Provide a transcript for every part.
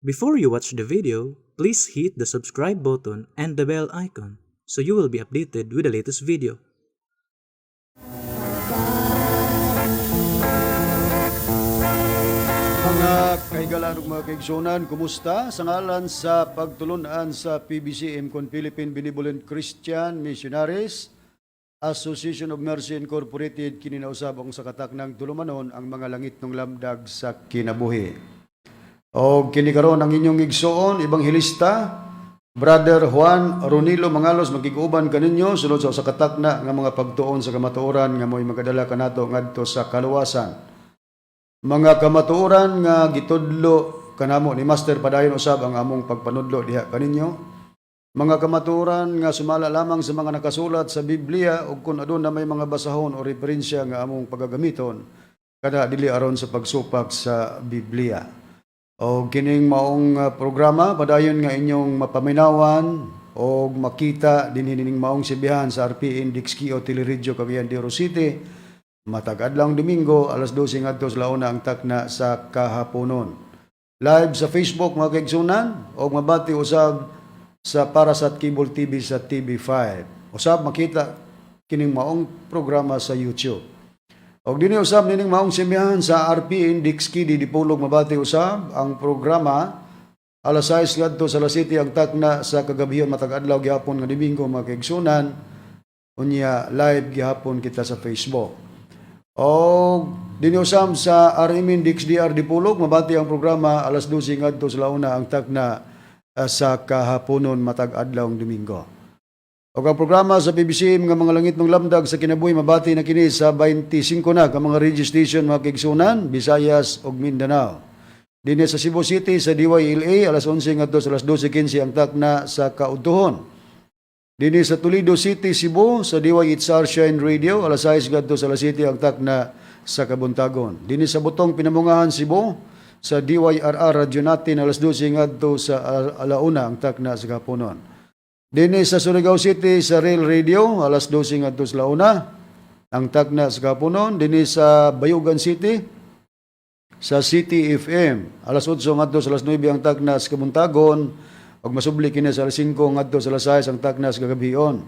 Before you watch the video, please hit the subscribe button and the bell icon so you will be updated with the latest video. Mga kahigalaan ug mga kaigsunan, kumusta? Sa ngalan sa pagtulunan sa PBCM kon Philippine Benevolent Christian Missionaries Association of Mercy Incorporated, kini na usab ang sa kataknang tulumanon, ang mga langit ng lamdag sa kinabuhi. O kini karon ang inyong igsoon, ebanghelista, Brother Juan Ronilo Mangalos, magkiguban kaninyo sulod sa usa ka takna nga mga pagtuon sa kamatuoran nga mo'y magadala kanato ngadto sa kaluwasan. Mga kamatuoran nga gitudlo kanamo ni Master, padayon usab ang among pagpanudlo diha kaninyo. Mga kamatuoran nga sumala lamang sa mga nakasulat sa Biblia ug kung aduna may mga basahon o referensya nga among pagagamiton kada dili aron sa pagsupak sa Biblia. O kining maong programa, padayon nga inyong mapaminawan o makita dinhi nining maong sibihan sa RPN DXKO Teleradyo, Cagayan de Oro City, matag adlawng Domingo, alas 12 ngadto sa launa ang takna sa kahaponon. Live sa Facebook, mga kaigsunan, o mabati usab sa Parasat Cable TV sa TV5. Usab makita kining maong programa sa YouTube. Og dinhi usab nining maong simbihan sa RPN DXKD Dipolog, mabati usab ang programa alas 6 ngadto sa alas 7 ang takna sa kagabion matag adlaw gihapon nga Domingo, mga kaigsunan. Unya live gihapon kita sa Facebook. O dinhi usab sa RMN DXDR Dipolog, mabati ang programa alas 12 ngadto sa launa ang takna sa kahaponon matag adlaw Domingo. O ang programa sa PBCM nga mga langit ng lamdag sa kinabuhi, mabati na kini sa 25 na ka mga radio station, mga kaigsunan, Visayas ug Mindanao. Dinhi sa Cebu City sa DYLA, alas 11 ngadto sa alas 12:15 ang takna sa kaudtuhon. Dinhi sa Toledo City, Cebu, sa DYHR Shine Radio, alas 6 ngadto sa alas 7 ang takna sa kabuntagon. Dinhi sa Butong, Pinamungahan, Cebu, sa DYRR Radyo Natin, alas 12 ngadto sa alauna ang takna sa kahaponon. Dinhi sa Surigao City sa Rail Radio, alas 12 ngadto sa launa ang takna sa kahaponon. Dinhi sa Bayugan City sa City FM, alas 8 ngadto sa alas 9 ang takna sa kabuntagon ug masubli kini sa alas 5 ngadto sa alas 6 ang takna sa kagabion.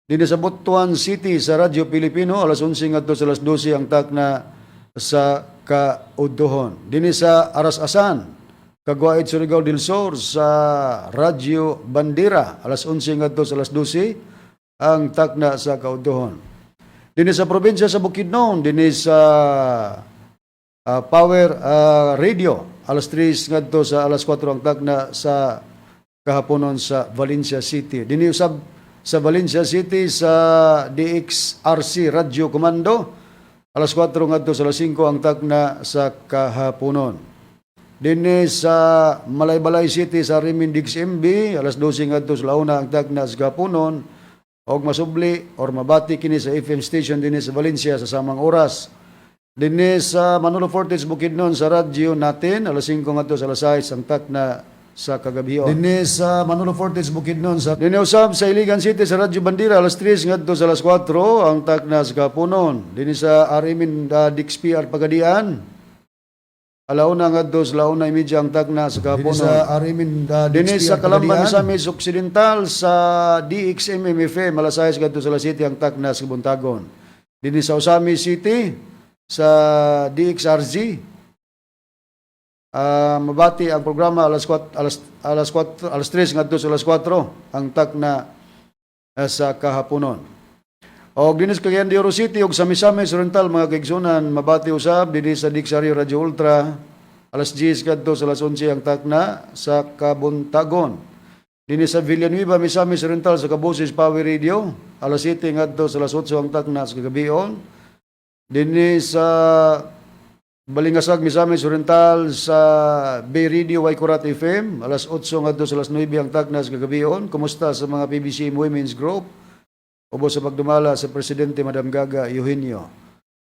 Dinhi sa Butuan City sa Radyo Pilipino, alas 11 ngadto sa alas 12 ang takna sa kaudtuhon. Dinhi sa Aras-Asan, Cagwait, Surigao del Sur, sa Radyo Bandera, alas 11 ngadto sa alas 12 ang takna sa kaudtuhon. Dinhi sa probinsya sa Bukidnon, dinhi sa Power Radio, alas 3 ngadto sa alas 4 ang takna sa kahaponon sa Valencia City. Dinhi usab sa Valencia City sa DXRC Radio Comando, alas 4 ngadto sa alas 5 ang takna sa kahaponon. Dinhi sa Malaybalay City sa Remindix MB, alas 12 ngadto sa launa ang takna sa kahaponon og masubli or mabati kini sa FM station dinhi sa Valencia sa samang oras. Dinhi sa Manolo Fortes, Bukidnon, sa radyo natin, alas 5 ngadto sa alas 6 ang takna sa kagabion. Dinhi sa Manolo Fortes, Bukidnon sa dinhi usab sa Iligan City sa Radyo Bandera, alas 3 ngadto sa alas 4 ang takna sa kahaponon. Dinhi sa RMN DXPR Pagadian, alauna ngadto sa 1:30 ang takna sa kahaponon. Dinhi sa RMN dinhi sa Calamba, Misamis Occidental sa DXMM FM, alas 6 ngadto sa alas 7 ang takna sa kabuntagon. Dinhi sa Ozamiz City sa DXRZ, mabati ang programa alas 4 alas alas 4 alas 3 ngadto sa alas 4 ang takna sa kahaponon. Og dinhi sa Cagayan de Oro City ug sa Misamis Oriental, mga kaigsunan, mabati usab dinhi sa Dixario Radio Ultra, alas 10 ngadto sa alas 11 ang takna sa kabuntagon. Dinhi sa Villanueva, Misamis Oriental sa Kaboses Power Radio, alas 7 ngadto sa alas 8 ang takna sa kagabion. Dinhi sa Balingasag, Misamis Oriental sa Bay Radio Waikurat FM, alas 8 ngadto sa alas 9 ang takna sa kagabion. Kumusta sa mga PBC Women's Group? Ubos sa pagdumala sa Presidente Madam Gaga Eugenio.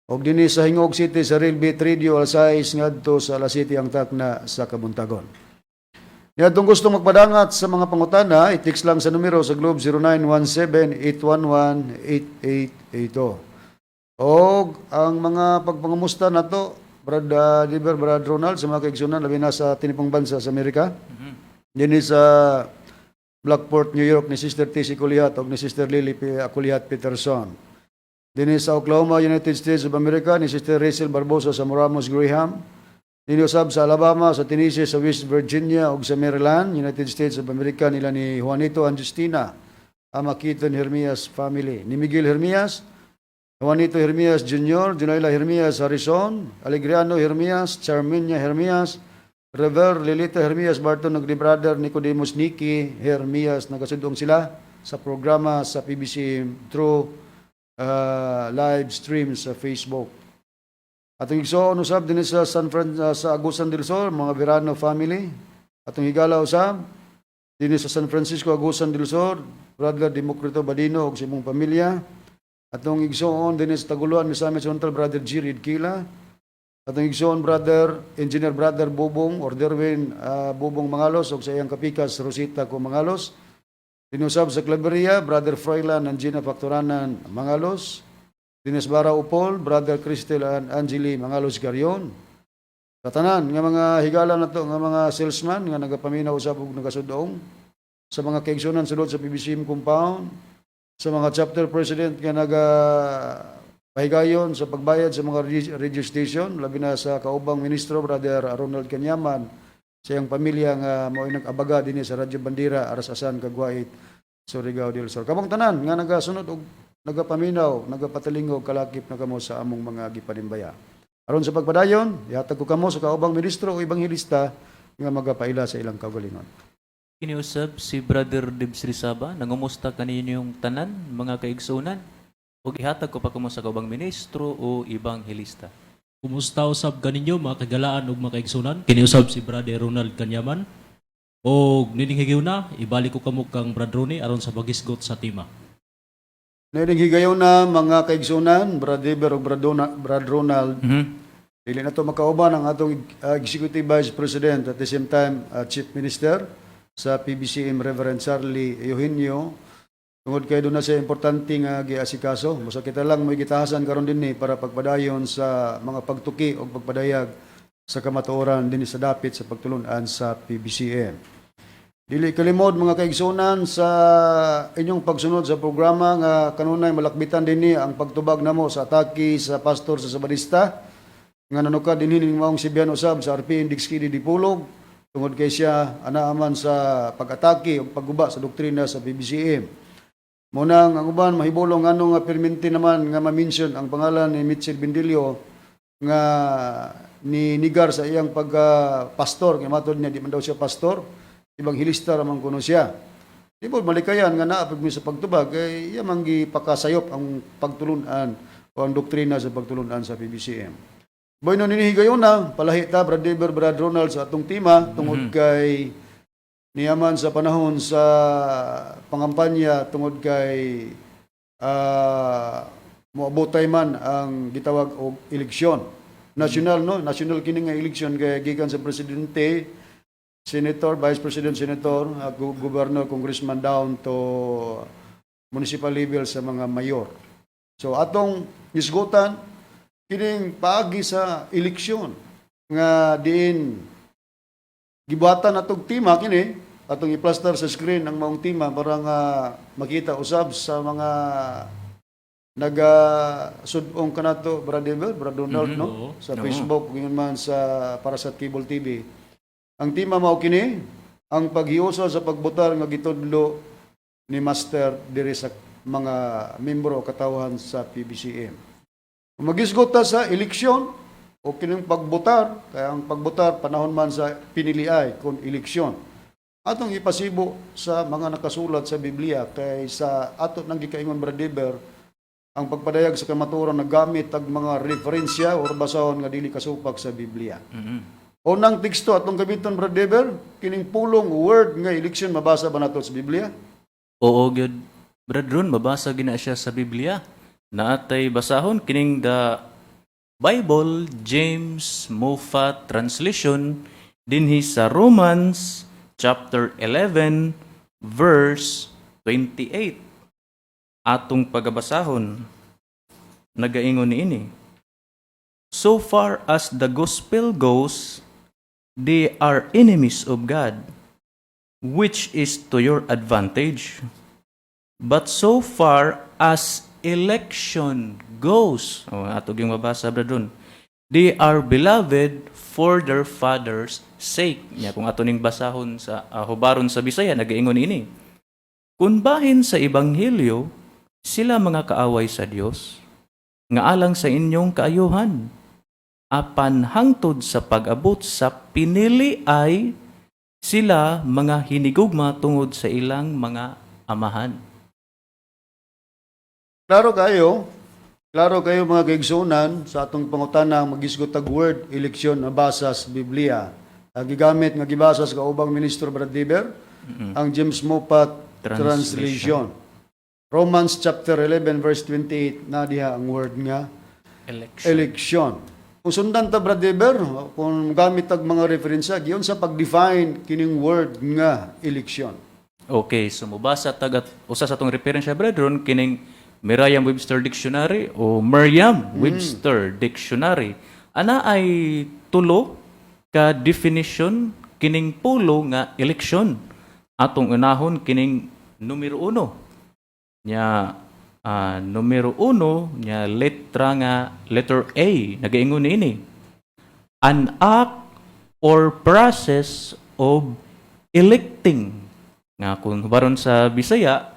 Og dinhi sa Gingoog City sa Real Beat Radio, alas 6 ngadto sa alas 7 ang takna sa kabuntagon. Niadtong gusto magpadangat sa mga pangutana, i-text lang sa numero sa Globe 0917-811-8880. Og ang mga pagpangamusta nato Brad Diber, Brad Ronald, sa mga kaigsunan, labi na sa tinipong bansa sa Amerika. Dinhi sa Blackport, New York, ni Sister T.C. Kulihat o ni Sister Lily P. Kulihat Peterson. Dinhi sa Oklahoma, United States of America, ni Sister Rachel Barbosa sa Moramos Graham. Dinhi usab sa Alabama, sa Tennessee, sa West Virginia ug sa Maryland, United States of America, nila ni Juanito and Justina, Ama Keaton Hermias family. Ni Miguel Hermias, Juanito Hermias Jr., Junaila Hermias Harrison, Alegriano Hermias, Charminia Hermias, Rever Lilita Hermias Barton, nagdi brother Nicodemus Niki Hermias, nagasudong sila sa programa sa PBC through live stream sa Facebook. Atong igsoon usab dinhi sa San Fran sa Agusan del Sur, mga Verano family. Atong higala usab dinhi sa San Francisco, Agusan del Sur, Brother Democrito Badino ug sa imong pamilya. Atong igsoon dinhi sa Taguluan, Misamis Oriental, Brother G. Kila. Atong igsoon Brother Engineer Brother Bubong or Derwin Bubong Mangalos ug sa iyang kapikas Rosita ko Mangalos. Dinhi usab sa Claveria, Brother Froilan and Gina Factoranan Mangalos. Dinhi sa Bara Upol, Brother Cristel and Angeli Mangalos Garion. Sa tanan nga mga higala nato nga mga salesman nga nagapaminaw usab ug nagasudong, sa mga kaigsunan sulod sa PBCM compound, sa mga chapter president nga naga pahigayon sa pagbayad sa mga radio station, labi na sa kaubang ministro Brother Ronald Kanyaman sa iyang pamilya nga mao'y nag-abaga dinhi sa Radyo Bandera Aras-Asan, Cagwait, Surigao del Sur. Kamong tanan nga nagasunod og nagapaminaw, nagapatalingog, kalakip na kamo sa among mga gipanimbaya. Aron sa pagpadayon, ihatag ko kamo sa kaubang ministro o ebanghelista nga magapaila sa ilang kaugalingon. Kiniusab si Brother Dibs Rizaba, nangumusta kaninyong tanan, mga kaigsunan, ug ihatag ko pa kamo sa kaubang ministro o ebanghelista. Kumusta usab kaninyo, mga kagalaan ug mga kaigsunan? Kiniusab si Brother Ronald Kanyaman. Og nining higayuna, ibalik ko kamo kang Brad Ronnie aron sa paghisgot sa tema. Nining higayon na, mga kaigsunan, Brad Eber ug Brad Ronald, dili na to makauban ang atong Executive Vice President, at the same time Chief Minister sa PBCM, Reverend Charlie Eugenio, tungod kay duna siya importante nga giasikaso. Busa kita lang may gitahasan karon dinhi para pagpadayon sa mga pagtuki o pagpadayag sa kamatuoran dinhi sa dapit sa pagtulunan sa PBCM. Dili kalimod, mga kaigsunan, sa inyong pagsunod sa programa nga kanunay malakbitan dinhi ang pagtubag namo sa atake sa pastor sa Sabadista nga nanukad dinhi ning maong Sibian usab sa RPN Dixkidi Dipolog, tungod kay siya anaaman sa pag-atake o pagguba sa doktrina sa PBCM. Munang ang uban mahibulong ano nga perminti naman nga ma-mention ang pangalan ni Mitchell Bendillo nga ni nigar sa iyang pagka pastor, kay matod niya di man daw siya pastor, ebanghelista ra man kuno siya. Di mo malikayan nga naa pag mi sa pagtubag kay iya man gipakasayop ang pagtulunan o ang doktrina sa pagtulunan sa PBCM. Boy, no, ninihigayon na, palahi ta, Brad Deber, Brad Ronald, sa atong tema tungod kay niyaman sa panahon sa pangampanya, tungod kay moabotay man ang gitawag og eleksyon. National, no? National kini nga eleksyon kay gikan sa presidente, senator, vice president, senator, governor, congressman, down to municipal level sa mga mayor. So atong hisgutan kining paagi sa eleksyon nga diin gibuhatan atong tema kini, atong i-plaster sa screen ang maong tema para nga makita usab sa mga naga sudong kanato, Brad Ever, Brad Donald, no, sa Facebook ug man sa para sa cable TV. Ang tema mao kini, ang paghiusa sa pagbotar nga gitudlo ni Master diri sa mga membro o katawhan sa PBCM. Kung magisgot ta sa eleksyon o kining pagbotar, kaya ang pagbotar panahon man sa piniliay kung eleksyon. Atong ipasibo sa mga nakasulat sa Biblia kay sa ato nang gikaingon, Brad Eber, ang pagpadayag sa kamatuoran nagamit ag mga referensya or basahon nga dili kasupak sa Biblia. Unang teksto atong gamiton, Brad Eber, kining pulong, word nga eleksyon, mabasa ba nato sa Biblia? Oo gyud, Brad Ron, mabasa gina siya sa Biblia. Naatay basahon kining the Bible James Moffatt Translation dinhi sa Romans chapter 11 verse 28. Atong pagabasahon, nagaingon niini. So far as the gospel goes, they are enemies of God, which is to your advantage. But so far as election goes, oh, ato yung mabasa, Brad, they are beloved for their father's sake. Nya kung ato ning basahon sa hubaron sa Bisaya, nagaingon ini. Kung bahin sa ebanghelyo, sila mga kaaway sa Dios, nga alang sa inyong kaayuhan. Apan hangtod sa pag-abot sa pinili ay sila mga hinigugma tungod sa ilang mga amahan. Klaro kayo, klaro kayo, mga kaigsunan, sa atong pangutana, magisgot tag word eleksyon na basa sa Biblia. Ang gigamit nga gibasa sa kaubang ministro, Brad Diber, ang James Moffatt Translation. Translation. Romans chapter 11 verse 28 na diha ang word nga Election. Election. Kung sundan ta, Brad Diber, kung gamit tag mga referensya, giyon sa pag-define kining word nga election. Okay, so mubasa tag at usa sa atong referensya, brethren, kining Merriam-Webster Dictionary o Merriam-Webster Dictionary. Ana ay tulo ka definition kining pulo nga election. Atong unahon kining numero 1. Nya numero 1 nya letra nga letter A, nagaingon niini: An act or process of electing, nga kung hubaron sa Bisaya,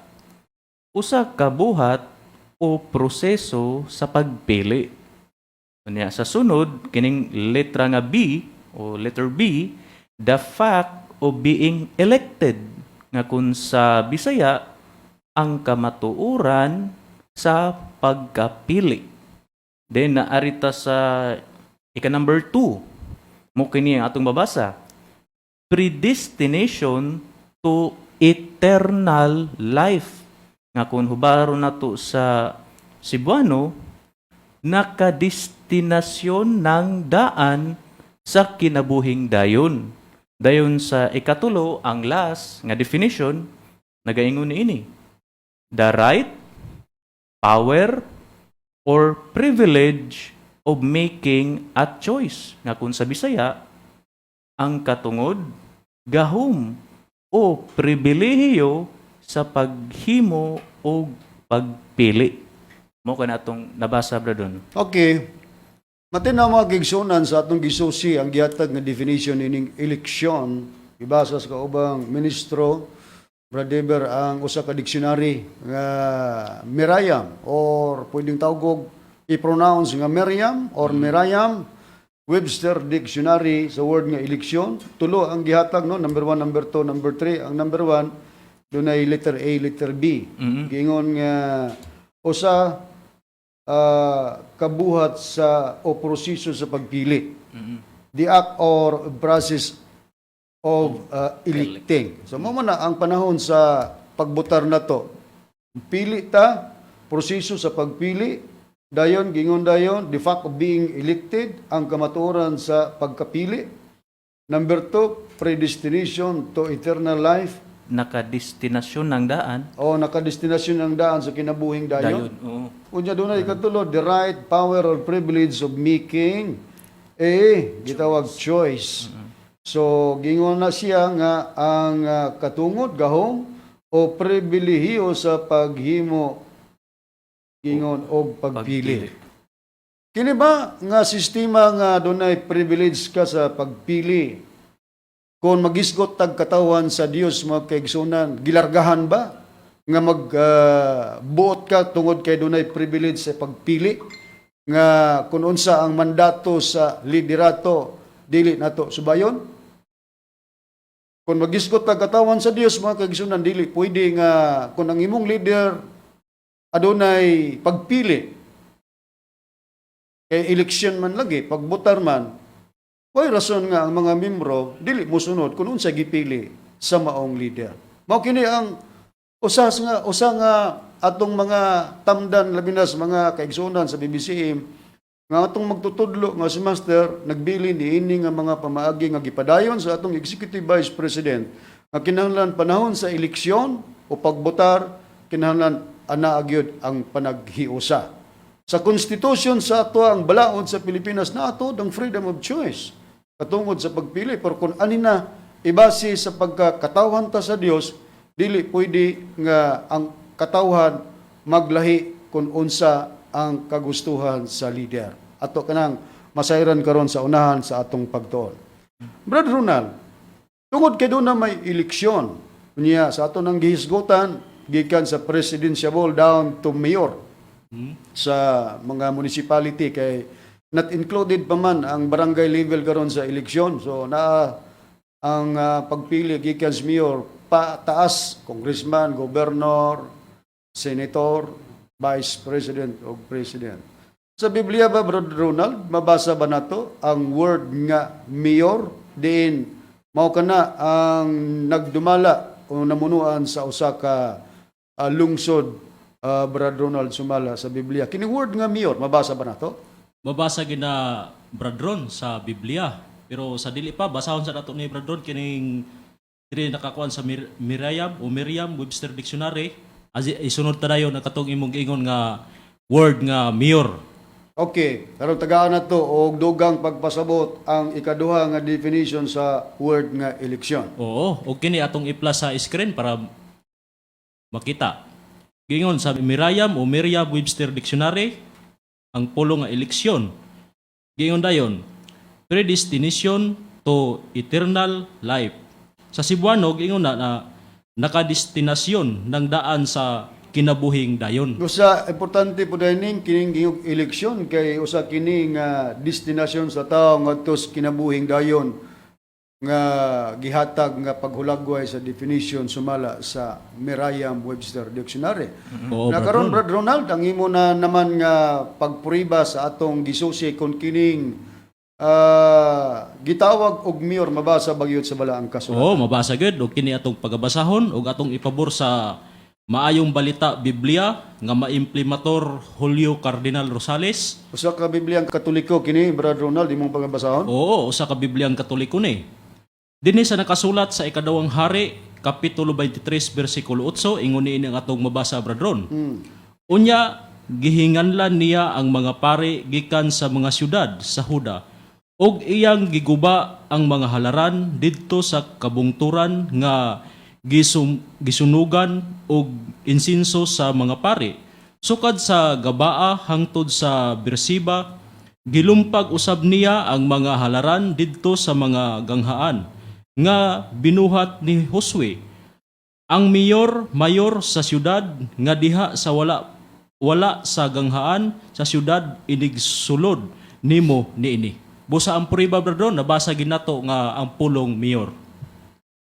usa ka buhat o proseso sa pagpili. Unya sa sunod kining letra nga B o letter B, the fact of being elected, nga kung sa Bisaya, ang kamatuoran sa pagkapili. Then naarita sa ika number 2 mo kini ang atong babasa: predestination to eternal life, nga kung hubaron nato sa Cebuano, nakadestinasyon ng daan sa kinabuhing dayon. Dayon sa ikatulo, ang last nga definition, nagaingon niini: the right, power, or privilege of making a choice, nga kung sa Bisaya, ang katungod, gahom o pribilehiyo sa paghimo o pagpili. Mo kana atong nabasa, Bradon. Okay. Matinaw, mga kaigsunan, sa atong gisusi ang gihatag nga definition ining eleksyon. Ibasa sa kaubang ministro, Brad Deber, ang usa ka dictionary nga Merriam or pwedeng tawgog i-pronounce nga Merriam or Merriam Webster Dictionary sa word nga eleksyon. Tulo ang gihatag, no? Number 1, number 2, number 3. Ang number 1 dunay letter A, letter B. Giingon nga usa kabuhat sa o proseso sa pagpili. The act or process of electing. So mao man na ang panahon sa pagbotar na to. Pili ta, proseso sa pagpili, dayon gingon dayon the fact of being elected, ang kamatuoran sa pagkapili. Number 2, predestination to eternal life. Nakadestinasyon ng daan. O nakadestinasyon ng daan sa kinabuhing dayon. Dayon. Oo. Unya doon ay ikatulo, the right, power, or privilege of making a gitawag choice. So, gingon na siya nga ang katungod, gahom, o pribilehiyo sa paghimo, gingon og pagpili. Kini ba nga sistema nga dunay privilege ka sa pagpili? Kung magisgot tag katawan sa Dios, mga kaigsunan, gilargahan ba nga mag buot ka tungod kay dunay privilege sa pagpili nga kung unsa ang mandato sa liderato dili nato subayon? Kung magisgot tag katawan sa Dios, mga kaigsunan, dili pwede nga kung ang imong leader adunay pagpili kay election man lagi, pagbotar man, way rason nga ang mga membro dili mosunod kung unsa gipili sa maong leader. Mao kini ang usa nga atong mga tamdan, labi na sa mga kaigsuonan sa BBCM, nga atong magtutudlo nga si Master nagbili niini nga mga pamaagi nga gipadayon sa atong Executive Vice President nga kinahanglan panahon sa eleksyon o pagbotar, kinahanglan anaa gyud ang panaghiusa. Sa konstitusyon sa ato ang balaod sa Pilipinas na ato ang freedom of choice katungod sa pagpili, pero kung ani na ibase sa pagkakatawhan ta sa Dios, dili pwede nga ang katawhan maglahi kung unsa ang kagustuhan sa leader. Ato kanang masayran karon sa unahan sa atong pagtuon. Brother Ronald, tungod kay doon na may eleksyon niya sa ato nang gihisgutan gikan sa presidential down to mayor sa mga municipality, kay not included pa man ang barangay level karon sa eleksyon. So naa ang pagpili gikan sa mayor pataas, congressman, governor, senator, vice president o president. Sa Biblia ba, Brother Ronald, mabasa ba nato ang word nga mayor diin mao kana ang nagdumala o namunuan sa usa ka lungsod, Brother Ronald, sumala sa Biblia? Kini word nga mayor, mabasa ba nato? Mabasa gina, Brad Ron, sa Biblia. Pero sa dili pa, basahon sa nato ni Brad Ron kining diri nakakuan sa Miriam o Miriam Webster Dictionary. As isunod ta dayon na katong imong giingon nga word nga mayor. Okay, karon tagaan na to og dugang pagpasabot ang ikaduha nga definition sa word nga eleksyon. Oo, og kini atong i-plus sa screen para makita. Giingon sa Miriam o Miriam Webster Dictionary ang pulong nga eleksyon. Giingon dayon, predestination to eternal life. Sa Cebuano, giingon na, na nakadestinasyon ng daan sa kinabuhing dayon. Usa importante po ning kining gihug eleksyon kay usa kini nga destinasyon sa tawo ngadto sa kinabuhing dayon nga gihatag nga paghulagway sa definition sumala sa Merriam-Webster Dictionary. Oo, Na Brad karon Ron. Brad Ronald, ang imo na naman nga pagpuriba sa atong gisusi kung kining gitawag og mayor mabasa bagyot sa balaang kasulatan. Oo, mabasa gyud og kini atong pagabasahon og atong ipabor sa Maayong Balita Biblia nga maimplementor Julio Cardinal Rosales. Usa ka Bibliang Katoliko kini, Brad Ronald, imong pagabasahon. Oo, usa ka Bibliang Katoliko ni. Dinhi sa nakasulat sa Ikadawang Hari, Kapitulo 23, versikulo 8, ingon niini ang atong mabasa, Brad Ron. Unya, gihinganlan niya ang mga pari gikan sa mga syudad sa Huda ug iyang giguba ang mga halaran didto sa kabungturan nga gisunugan og insinso sa mga pari. Sukad sa Gabaa hangtod sa Berseba, gilumpag usab niya ang mga halaran didto sa mga ganghaan nga binuhat ni Josue ang mayor mayor sa syudad nga diha sa wala wala sa ganghaan sa syudad inigsulod nimo niini. Busa ang puriba, bro, nabasa ginato nga ang pulong mayor.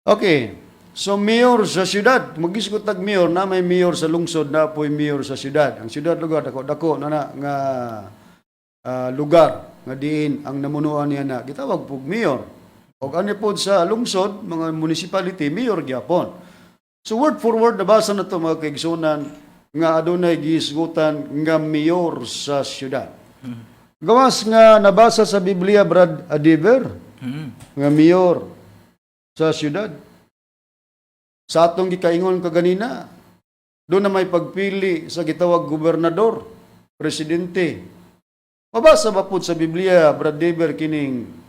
Okay. So mayor sa syudad, magisgot tag mayor na may mayor sa lungsod na po'y mayor sa syudad. Ang syudad lugar dako dako na na nga lugar nga diin ang namunuan niya na gitawag pug mayor. Og ani pod sa lungsod, mga municipality, mayor gyapon. So word for word nabasa na to, mga kaigsunan, nga adunay gihisgutan nga mayor sa syudad. Gawas nga nabasa sa Biblia, Brad Adiver, nga mayor sa syudad. Sa atong gikaingon kaganina, doon na may pagpili sa gitawag gobernador, presidente. Mabasa ba po sa Biblia, Brad Dever, kining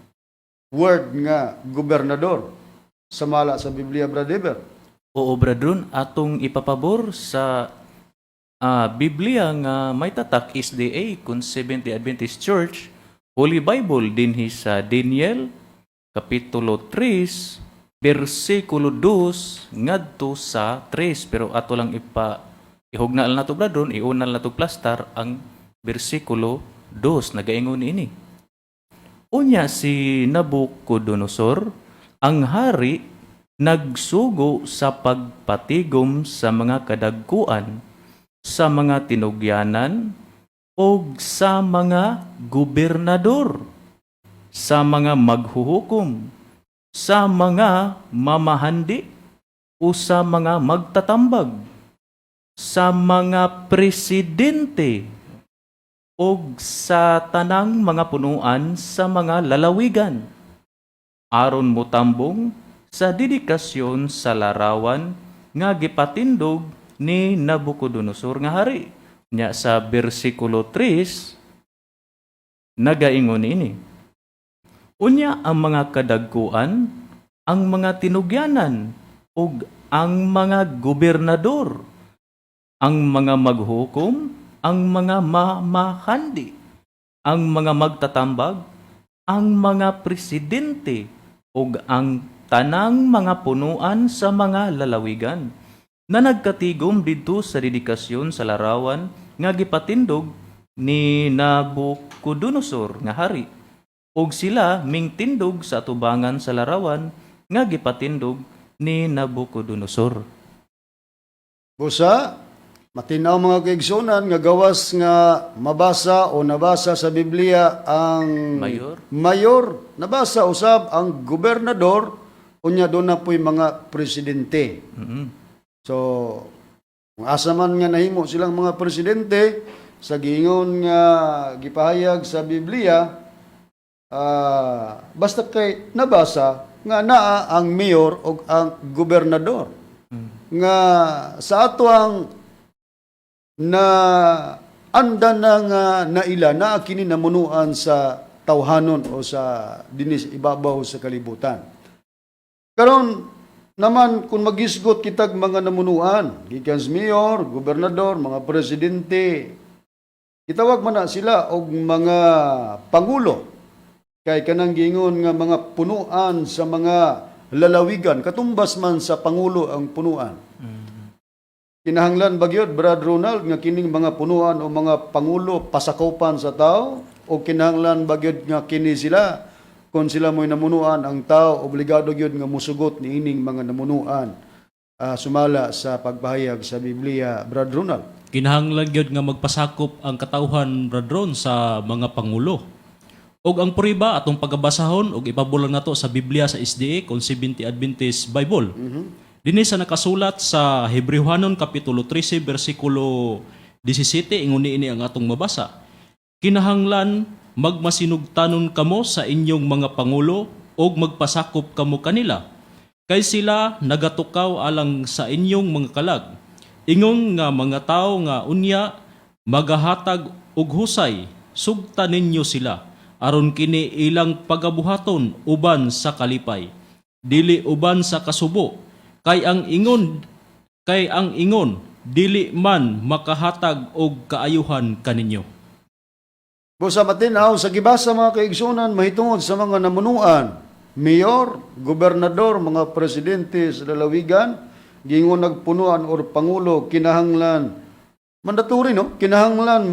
word nga gobernador? Sumala sa Biblia, Brad Dever? Oo, Brad Ron, atong ipapabor sa Biblia nga may tatak SDA kun Seventh-day Adventist Church Holy Bible dinhi sa Daniel kapitulo 3 bersikulo 2 ngadto sa 3, pero ato lang ipa ihugnal na to, Brad Ron, iunal na to plastar ang bersikulo 2. Nagaingon ini: Unya si Nabucodonosor, ang hari, nagsugo sa pagpatigom sa mga kadagkuan, sa mga tinugyanan, o sa mga gobernador, sa mga maghuhukom, sa mga mamahandi, o sa mga magtatambag, sa mga presidente, og sa tanang mga punuan sa mga lalawigan aron motambong sa dedikasyon sa larawan nga gipatindog ni Nabucodonosor nga hari. Nya sa bersikulo 3, nagaingon ini. Unya ang mga kadagkuan, ang mga tinugyanan, ug ang mga gobernador, ang mga maghukom, ang mga mamahandi, ang mga magtatambag, ang mga presidente, ug ang tanang mga punuan sa mga lalawigan na nagkatigom didto sa dedikasyon sa larawan nga gipatindog ni Nabucodonosor nga hari, ug sila mingtindog sa atubangan sa larawan nga gipatindog ni Nabucodonosor. Busa, matinaw, mga kaigsunan, nga gawas nga mabasa o nabasa sa Biblia ang Mayor. Mayor, nabasa usab ang gobernador, unya doon na po'y mga presidente. So, kung asa man nga nahimo silang mga presidente sa giingon nga gipahayag sa Biblia, basta kay nabasa nga naa ang mayor o ang gobernador. Nga sa ato ang na anda na nga naila na kini namunuan sa tawhanon o sa dinis ibabaw sa kalibutan. Karon naman kung magisgot kitag mga namunuan, gikan sa mayor, gobernador, mga presidente, gitawag man na sila og mga pangulo. Kay kanang giingon nga mga punuan sa mga lalawigan, katumbas man sa pangulo ang punuan. Kinahanglan ba gyud, Brad Ronald, nga kining mga punuan o mga pangulo pasakopan sa tao, o kinahanglan ba gyud nga kini sila, kung sila mo'y namunuan ang tao, obligado gyud nga musugot niining mga namunuan sumala sa pagpahayag sa Biblia, Brad Ronald? Kinahanglan gyud nga magpasakop ang katawhan, Brad Ron, sa mga pangulo. Og ang prueba atong pagabasahon og ipabulang nato sa Biblia sa SDA kon Seventh Adventist Bible. Dinhi sa nakasulat sa Hebreohanon kapitulo 13 bersikulo 17, ingon niini ang atong mabasa. Kinahanglan magmasinugtanon kamo sa inyong mga pangulo og magpasakop kamo kanila. Kay sila nagatukaw alang sa inyong mga kalag. Ingon nga mga tawo nga unya magahatag og husay, sugta ninyo sila aron kini ilang pagabuhaton uban sa kalipay, dili uban sa kasubo, kay ang ingon dili man makahatag og kaayuhan kaninyo. Busa matinaw sa gibasa, mga kaigsunan, mahitungod sa mga namunuan, mayor, gobernador, mga presidente sa lalawigan, gingon nagpunuan or pangulo, kinahanglan mandatory, no? Kinahanglan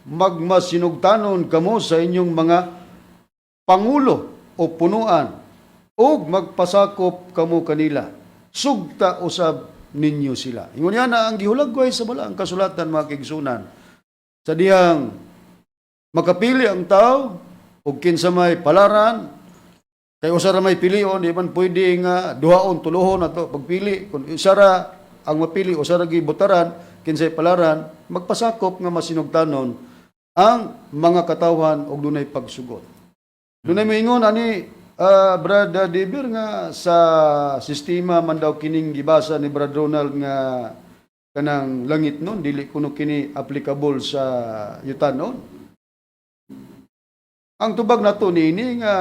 magmasinugtanon kamo sa inyong mga pangulo o punuan ug magpasakop kamo kanila. Sugta usab ninyo sila. Ingon niya na ang gihulagway sa balaang kasulatan, mga kaigsunan. Sa dihang makapili ang tao ug kinsa may palaran, kay usa ra may pilion, di man pwede nga duhaon, tulohon ato pagpili. Kung usa ra ang mapili, usa ra gibutaran, kinsay palaran, magpasakop nga masinugtanon ang mga katawhan og dunay pagsugot. Dunay moingon ani, Brad Dibir, nga sa sistema man daw kining gibasa ni Brad Ronald nga kanang langit nun, dili kuno kini applicable sa yutanon. Ang tubag nato niini nga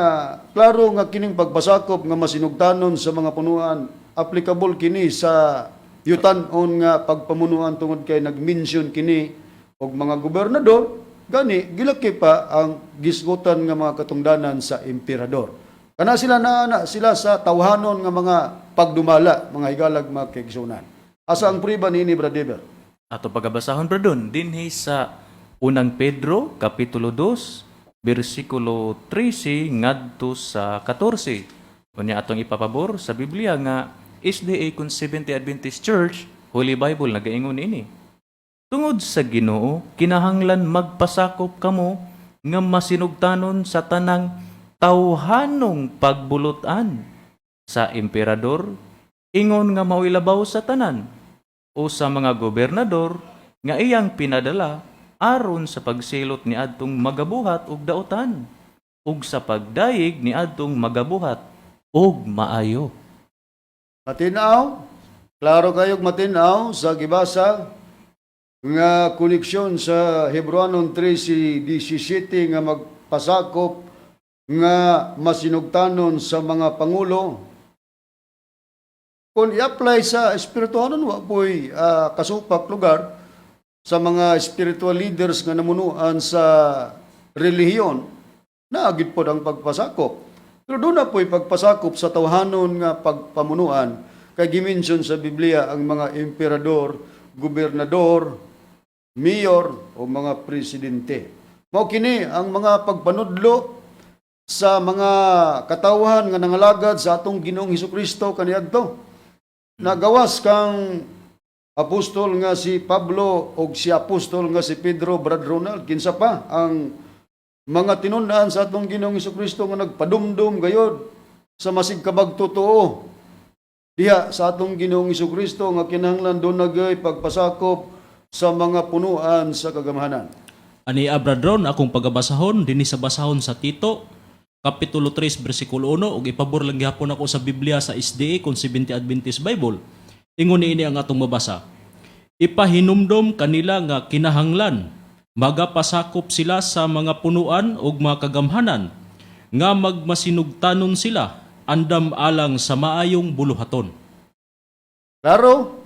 klaro nga kining pagpasakop nga masinugtanon sa mga punuan, applicable kini sa yutanon nga pagpamunuan, tungod kay nag-mention kini og mga gobernador, gani gilaki pa ang gisgutan nga mga katungdanan sa emperador. Kana sila naa sila sa tawhanon nga mga pagdumala, mga higalag, mga kaigsunan. Asa ang priba niini, Brad Dever? Ato pagabasahon, Bradon, dinhi sa Unang Pedro kapitulo 2 bersikulo 13 ngadto sa 14. Unya atong ipapabor sa Biblia nga SDA kun Seventh Adventist Church Holy Bible, nagaingon ini. Tungod sa Ginoo, kinahanglan magpasakop kamo nga masinugtanon sa tanang tawhanong pagbulutan, sa emperador, ingon nga mao'y labaw sa tanan, o sa mga gobernador nga iyang pinadala aron sa pagsilot ni adtong magabuhat og daotan ug sa pagdayeg ni adtong magabuhat og maayo. Matinaw, klaro kayog matinaw sa gibasa. Nga koneksyon sa Hebreoanon 13:17 nga magpasakop nga masinugtanon sa mga pangulo. Kung i-apply sa espirituhanon, wa po'y kasupak lugar sa mga spiritual leaders nga namunuan sa relihiyon, naagid pod ang pagpasakop. Pero duna po'y pagpasakop sa tawhanon nga pagpamunuan kay gimension sa Biblia ang mga emperador, gobernador, mayor o mga presidente. Mao kini ang mga pagpanudlo sa mga katawhan nga nangalagad sa atong Ginoong Hesukristo kaniadto. Nagawas kang apostol nga si Pablo o si apostol nga si Pedro, Brad Ronald, kinsa pa ang mga tinun-an sa atong Ginoong Hesukristo nga nagpadumdum gayod sa masigkabag totoo diha sa atong Ginoong Hesukristo nga kinahanglan duna gyud pagpasakop sa mga punuan sa kagamhanan? Ani, Brad Ron, akong pagabasahon dinhi sa basahon sa Tito kapitulo 3 bersikulo 1 ug ipabor lang gihapon ako sa Biblia sa SDA kung Seventh Adventist Bible. Ingon niini ang atong mabasa. Ipahinumdom kanila nga kinahanglan magapasakop sila sa mga punuan ug mga kagamhanan nga magmasinugtanon sila andam alang sa maayong buluhaton. Klaro?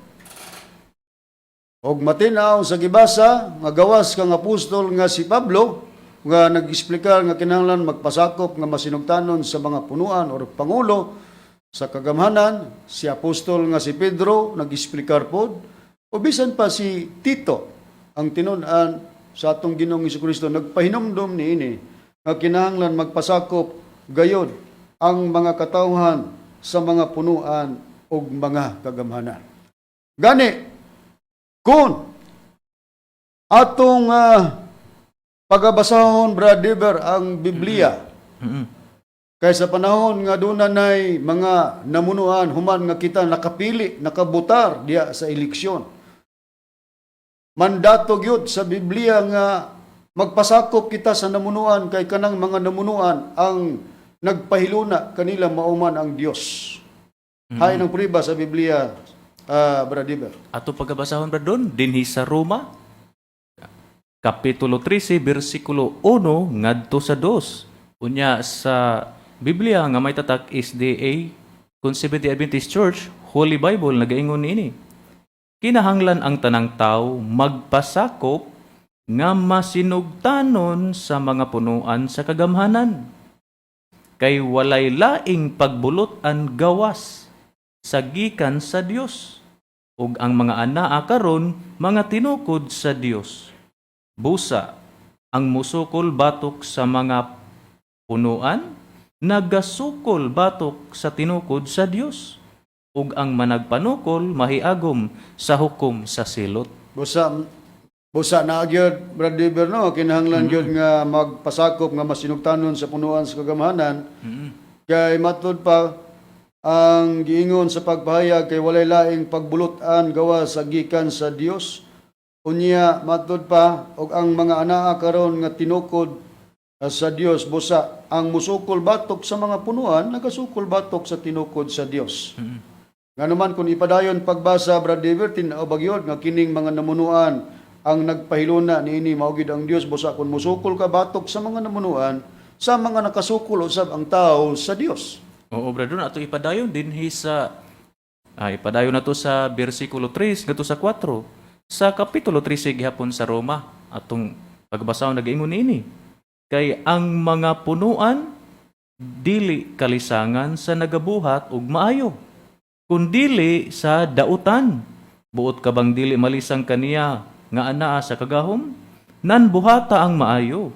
Og matinaw sa gibasa nga gawas kang apostol nga si Pablo nga nag-eksplikar nga kinahanglan magpasakop nga masinugtanon sa mga punuan or pangulo sa kagamhanan, si apostol nga si Pedro nag-eksplikar pod, o bisan pa si Tito, ang tinun-an sa atong Ginoong Hesukristo, nagpahinumdom niini nga kinahanglan magpasakop gayod ang mga katawhan sa mga punuan ug mga kagamhanan. Gani kung atong pagabasahon, Brad Dever, ang Biblia, kay sa panahon nga duna nay mga namunuan human nga kita nakapili, nakabutar diya sa eleksyon. Mandato gyud sa Biblia nga magpasakop kita sa namunuan kay kanang mga namunuan ang nagpahiluna kanila mao man ang Dios. Hay ng priba sa Biblia, Brad Dever. Ato pagabasahon, Brad Ron, dinhi sa Roma kapitulo 13 bersikulo 1 ngadto sa 2. Unya sa Biblia nga may tatak SDA Seventh Adventist Church Holy Bible, nagaingon niini. Kinahanglan ang tanang tao magpasakop nga masinugtanon sa mga punuan sa kagamhanan. Kay walay laing pagbulot-an gawas sa gikan sa Dios ug ang mga anaa karon mga tinukod sa Dios. Busa ang musukol batok sa mga punuan nagasukol batok sa tinukod sa Dios ug ang managpanukol mahiagom sa hukom sa silot. Busa busa na gyud, Brad Dever, no, kinahanglan gyud nga magpasakop nga masinugtanon sa punuan sa kagamhanan. Kay matud pa ang giingon sa pagpahayag kay walay laing pagbulot-an gawas sa gikan sa Dios. Unya matud pa og ang mga anaa karon nga tinukod sa Dios, busa ang musukol batok sa mga punuan nagasukol batok sa tinukod sa Dios. Nganuman kung ipadayon pagbasa, Brad Dever, tin-aw ba gyud nga kining mga namunuan ang nagpahiluna niini mao gyud ang Dios? Busa kung musukol ka batok sa mga namunuan, sa mga nakasukol usab ang tao sa Dios. Oo, Brad Ron, ato ipadayon dinhi sa ipadayon na to sa bersikulo 3 ngadto sa 4 sa kapitulo 13 gihapon sa Roma. Atong pagbasahon, nagaingon niini. Kay ang mga punuan dili kalisangan sa nagabuhat og maayo kundili sa dautan. Buot ka bang dili malisang kaniya nga anaa sa kagahom? Nan buhata ang maayo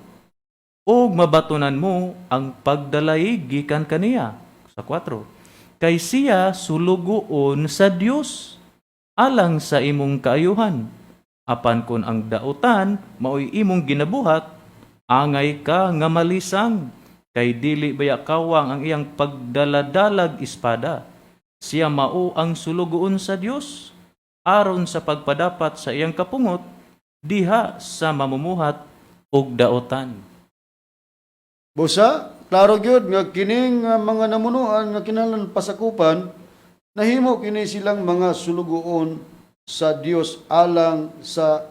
ug mabatunan mo ang pagdalayig gikan kaniya. Sa 4. Kay siya sulugoon sa Dios alang sa imong kaayuhan. Apan kun ang dautan maoy imong ginabuhat, angay ka nga malisang kay dili baya kawang ang iyang pagdaladalag espada. Siya mao ang sulugoon sa Dios aron sa pagpadapat sa iyang kapungot diha sa mamumuhat og daotan. Busa, klaro gyud nga kining mga namunuan nga kinahanglan pasakupan, nahimo kini silang mga sulugoon sa Dios alang sa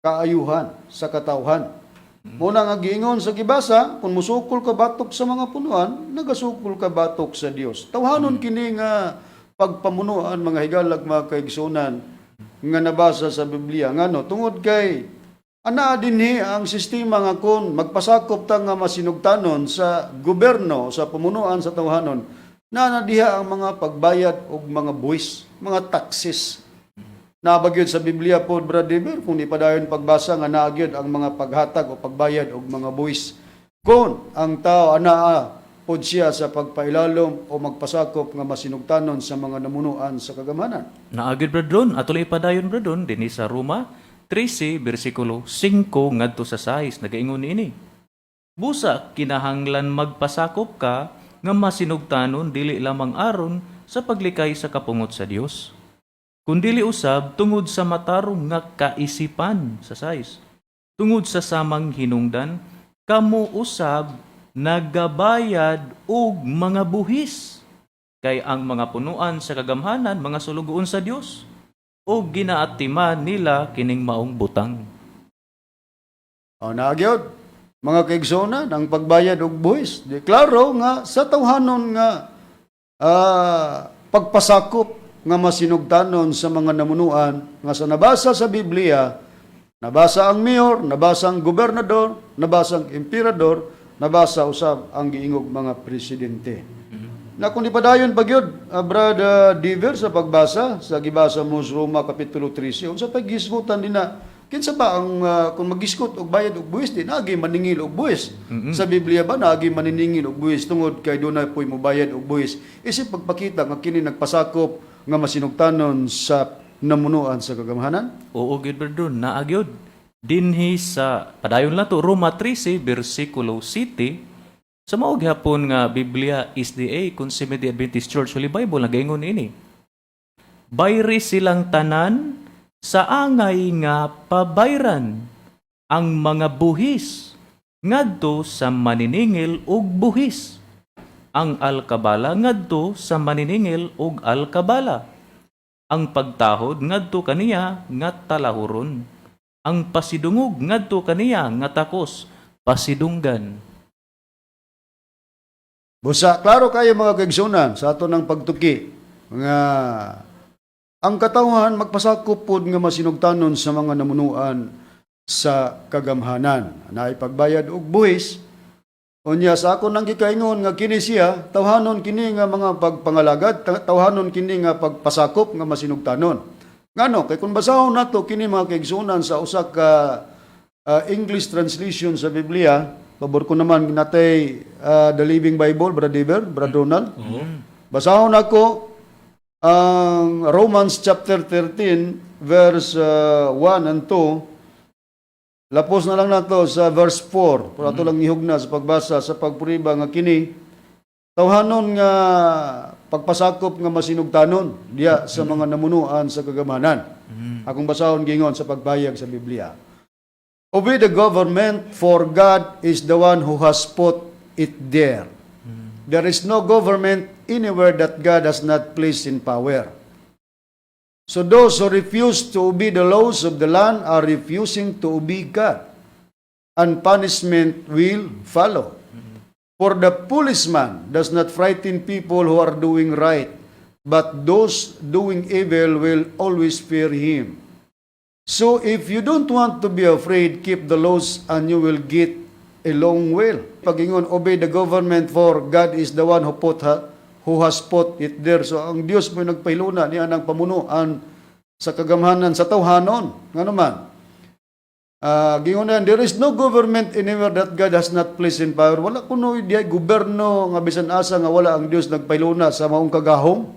Kaayuhan sa katawhan. Mao na nga giingon sa gibasa, kung musukol ka batok sa mga punuan, nagasukol ka batok sa Dios. Tawhanon kini nga pagpamunuan, mga higalag, mga kaigsunan, nga nabasa sa Biblia. Ngano? Tungod kay anaa dinhi ang sistema nga kung magpasakop ta nga masinugtanon sa gobyerno, sa pamunuan sa tawhanon, na diha ang mga pagbayad og mga buwis, mga taxes. Naa ba gyud sa Biblia po, Brad Dever, kung di padayon pagbasa nga naa gyud ang mga paghatag o pagbayad og mga buwis, kung ang tao anaa pod siya sa pagpailalom o magpasakop nga masinugtanon sa mga namunuan sa kagamhanan? Naa gyud, Brad Ron, ato lang ipadayon, Brad Ron, dinhi sa Roma 13 bersikulo 5 ngadto sa 6, nagaingon niini. Busa kinahanglan magpasakop ka nga masinugtanon dili lamang aron sa paglikay sa kapungot sa Dios, kundili usab tungod sa matarong nga kaisipan. Sa 6. Tungod sa samang hinungdan, kamo usab nagabayad og mga buhis. Kay ang mga punuan sa kagamhanan mga sulugoon sa Dios ug ginaatiman nila kining maong butang. O naa gyud, mga kaigsonan, ang pagbayad og buwis. Di klaro nga sa tawhanon nga pagpasakop nga masinugtanon sa mga namunuan nga sa nabasa sa Biblia, nabasa ang mayor, nabasa ang gobernador, nabasa ang emperador, nabasa usab ang giingog mga presidente. Na kung di padayon pa gyud, Brad Diver, sa pagbasa sa gibasa mo sa Roma kapitulo 13, unsa pay gisgutan dinha? Kinsa ba ang kung magisgot og bayad og buwis, di naagi maningil og buwis? Sa Biblia ba naagi maniningil og buwis tungod kay dunay poy mobayad og buwis? Isip pagpakita nga kini nagpasakop nga masinugtanon sa namunuan sa kagamhanan? Oo gyud, Brad Ron, naa gyud. Dinhi sa padayon lang to Roma 13 bersikulo 7 sa mao gihapon nga Biblia SDA kung Seventh Adventist Church Holy Bible, nagaingon ini. Bayri silang tanan sa angay nga pabayran, ang mga buhis ngadto sa maniningil og buhis, ang alkabala ngadto sa maniningil og alkabala, ang pagtahod ngadto kaniya nga talahuron, ang pasidungog ngadto kaniya nga takos pasidunggan. Busa, klaro kayo, mga kaigsunan, sa ato ng pagtuki nga ang katawhan magpasakop pod nga masinugtanon sa mga namunuan sa kagamhanan. Naay pagbayad og buhis. Unya sa ako nang gikaingon nga kini siya, tawhanon kini nga mga pagpangalagad, tawhanon kini nga pagpasakop nga masinugtanon. Ngano? Kay kung basahon nato kini, mga kaigsunan, sa usa ka English translation sa Biblia, pabor ko naman natay The Living Bible, Brad Dever, Brad Ronald. Basahon ako ang Romans chapter 13 verse 1 and 2. Lapos na lang nato sa verse 4. Pero ato lang ihugna sa pagbasa sa pagpuriba nga kini tawhanon nga pagpasakop nga masinugtanon diya sa mga namunuan sa kagamhanan. Akong basahon, gingon sa pagbayag sa Biblia. "Obey the government, for God is the one who has put it there. There is no government anywhere that God has not placed in power. So those who refuse to obey the laws of the land are refusing to obey God, and punishment will follow. For the policeman does not frighten people who are doing right, but those doing evil will always fear him. So if you don't want to be afraid, keep the laws and you will get along well." Pagingon, "Obey the government, for God is the one who has put it there." So ang Dios mo nagpahiluna niya ng pamunuan sa kagamhanan sa tawhanon. Nga naman, gingon na, "There is no government anywhere that God has not placed in power." Wala kuno diay gobyerno nga bisan asa nga wala ang Dios nagpahiluna sa maong kagahom.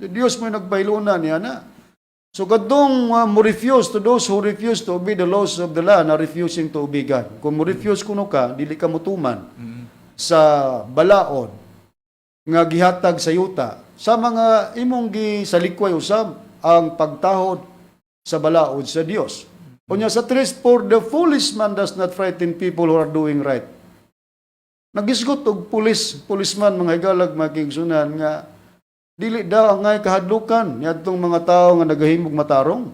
Dios mo nagpahiluna niya na. So kadtong mo refuse to those who refuse to obey the laws of the land are refusing to obey God. Kung mo refuse kuno ka, dili ka motuman sa balaod nga gihatag sa yuta, sa mga imong gisalikway usab ang pagtahod sa balaod sa Dios. Unya sa tres, "For the foolish man does not frighten people who are doing right." Nagisgot og policeman, mga higalag, mga kaigsunan, nga dili daw angay kahadlukan niadtong mga tawo nga nagahimog matarong.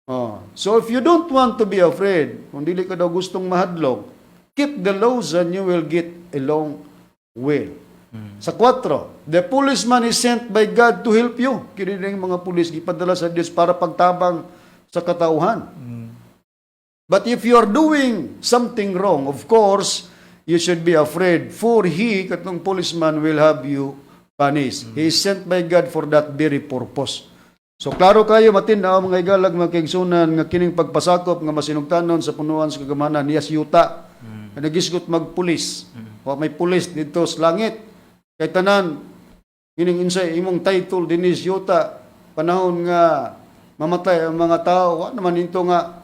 Oh. So if you don't want to be afraid, kung dili ka daw gustong mahadlok, keep the laws and you will get along well. Sa 4, the policeman is sent by God to help you. Kini ning mga pulis gipadala sa Dios para pagtabang sa katauhan. But if you are doing something wrong, of course, you should be afraid, for he, katong policeman, will have you punished. He is sent by God for that very purpose. So klaro kayo matin-aw, mga higalag, mga kaigsunan, nga kining pagpasakop nga masinugtanon sa punuan sa kagamhanan niya yuta. Mm. Nagisgot magpulis. Wa may pulis dito sa langit. Kay tanan kining insay imong title dinhi sa yuta, panahon nga mamatay ang mga tao, wa naman nito nga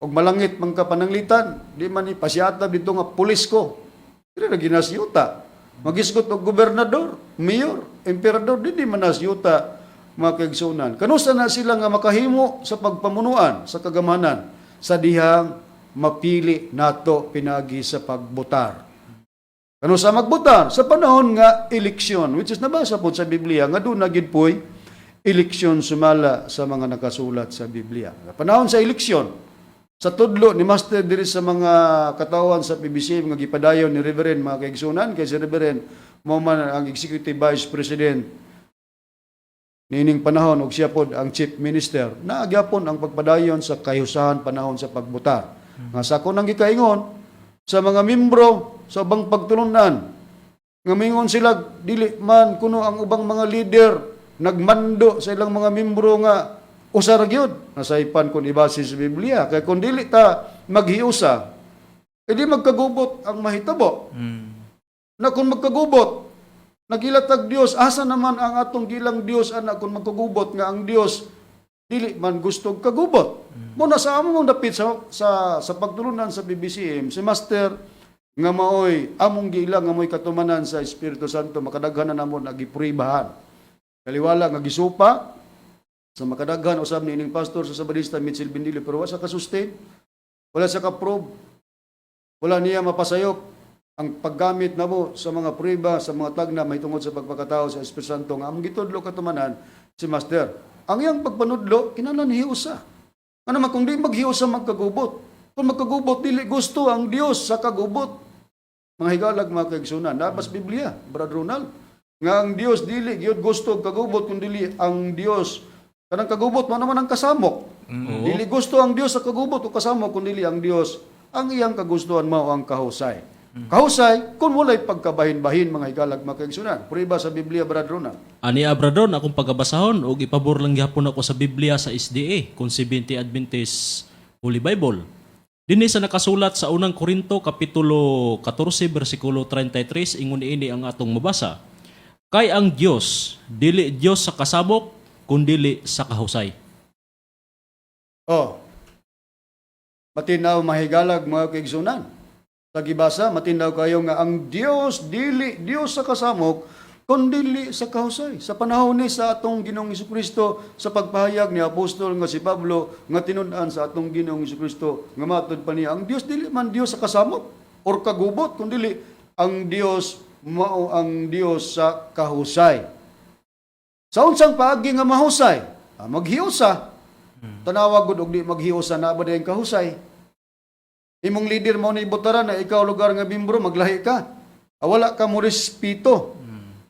og malangit man ka pananglitan, di man ni pasiatab dito nga pulis ko. Dili ra ginas yuta. Magisgot og gobernador, mayor, emperador, di man nas yuta, mga kaigsunan. Kanusa na sila nga makahimo sa pagpamunuan sa kagamhanan sa dihang mapili nato pinagi sa pagbotar? Kanusa magbotar? Sa panahon nga eleksyon, which is nabasa po sa Biblia nga doon na gid po'y eleksyon sumala sa mga nakasulat sa Biblia. Panahon sa eleksyon, sa tudlo ni Master diri sa mga katawan sa PBC nga gipadayon ni Reverend, mga kaigsunan, kay si Reverend mao man ang Executive Vice President niining panahon ug siya pod ang Chief Minister, naagyapon ang pagpadayon sa kahiusahan panahon sa pagbotar. Nga sa ako nang gikaingon sa mga membro sa ubang pagtulunan nga mingon sila dili man kuno ang ubang mga leader nagmando sa ilang mga membro nga usa ra gyud, nasaypan kung ibase sa Biblia, kay kung dili ta maghiusa, edi magkagubot ang mahitabo. Na kung magkagubot, nagilatag Dios, asa naman ang atong gilang Dios ana kung magkagubot, nga ang Dios dili man gusto og kagubot? Mo na sa amo mong dapit sa pagtulunan sa PBCM, si Master nga maoy among giila nga mo'y katumanan sa Espiritu Santo, makadaghan na namo na gipruibahan. Kaliwala nga gisupa sa makadaghan usab niining pastor sa Sabadista Mitchell Bindilio, pero wa sa ka-sustain, wala sa ka-prove, wala niya mapasayop ang paggamit namo sa mga prueba sa mga tagna mahitungod sa pagpakatao sa Espiritu Santo nga among gitudlo katumanan si Master. Ang iyang pagpanudlo kinahanglan hiusa. Ano man kung di maghiusa, magkagubot? Kung magkagubot, dili gusto ang Dios sa kagubot. Mga higalag, mga kaigsunan, nabas Biblia, Brad Ronald, nga ang Dios dili gyud gusto og kagubot, kun dili ang Dios kanang kagubot mo naman ang kasamok. Dili gusto ang Dios sa kagubot o kasamok, kun dili ang Dios ang iyang kagustuhan mao ang kahusay. Kahusay kung walay pagkabahin-bahin, mga higalag, mga kaigsunan. Prueba sa Biblia, Brad Ronald. Ani, Brad Ron, akong pagabasahon og ipabor lang gihapon ako sa Biblia sa SDA kung Seventh Adventist Holy Bible. Dinhi sa nakasulat sa Unang Korinto kapitulo 14 bersikulo 33, ingon ini ang atong mabasa. Kay ang Dios dili Dios sa kasabok kundili sa kahusay. Oh. Matinaw, mahigalag, mga kaigsunan. Sa gibasa, matinaw kayo nga ang Dios dili Dios sa kasamok kundili sa kahusay. Sa panahon ni sa atong Ginoong Kristo, sa pagpahayag ni apostol nga si Pablo nga tinun-an sa atong Ginoong Kristo nga matud pa niya ang Dios dili man Dios sa kasamok or kagubot, kundili ang Dios mao ang Dios sa kahusay. Sa unsang paagi nga mahusay? Ah, maghiusa. Tanawa gud og di maghiusa, na ba dayong kahusay? Imong leader mo ni botaran na ikaw lugar nga membro maglahi ka. Ah, wala ka mo respeto.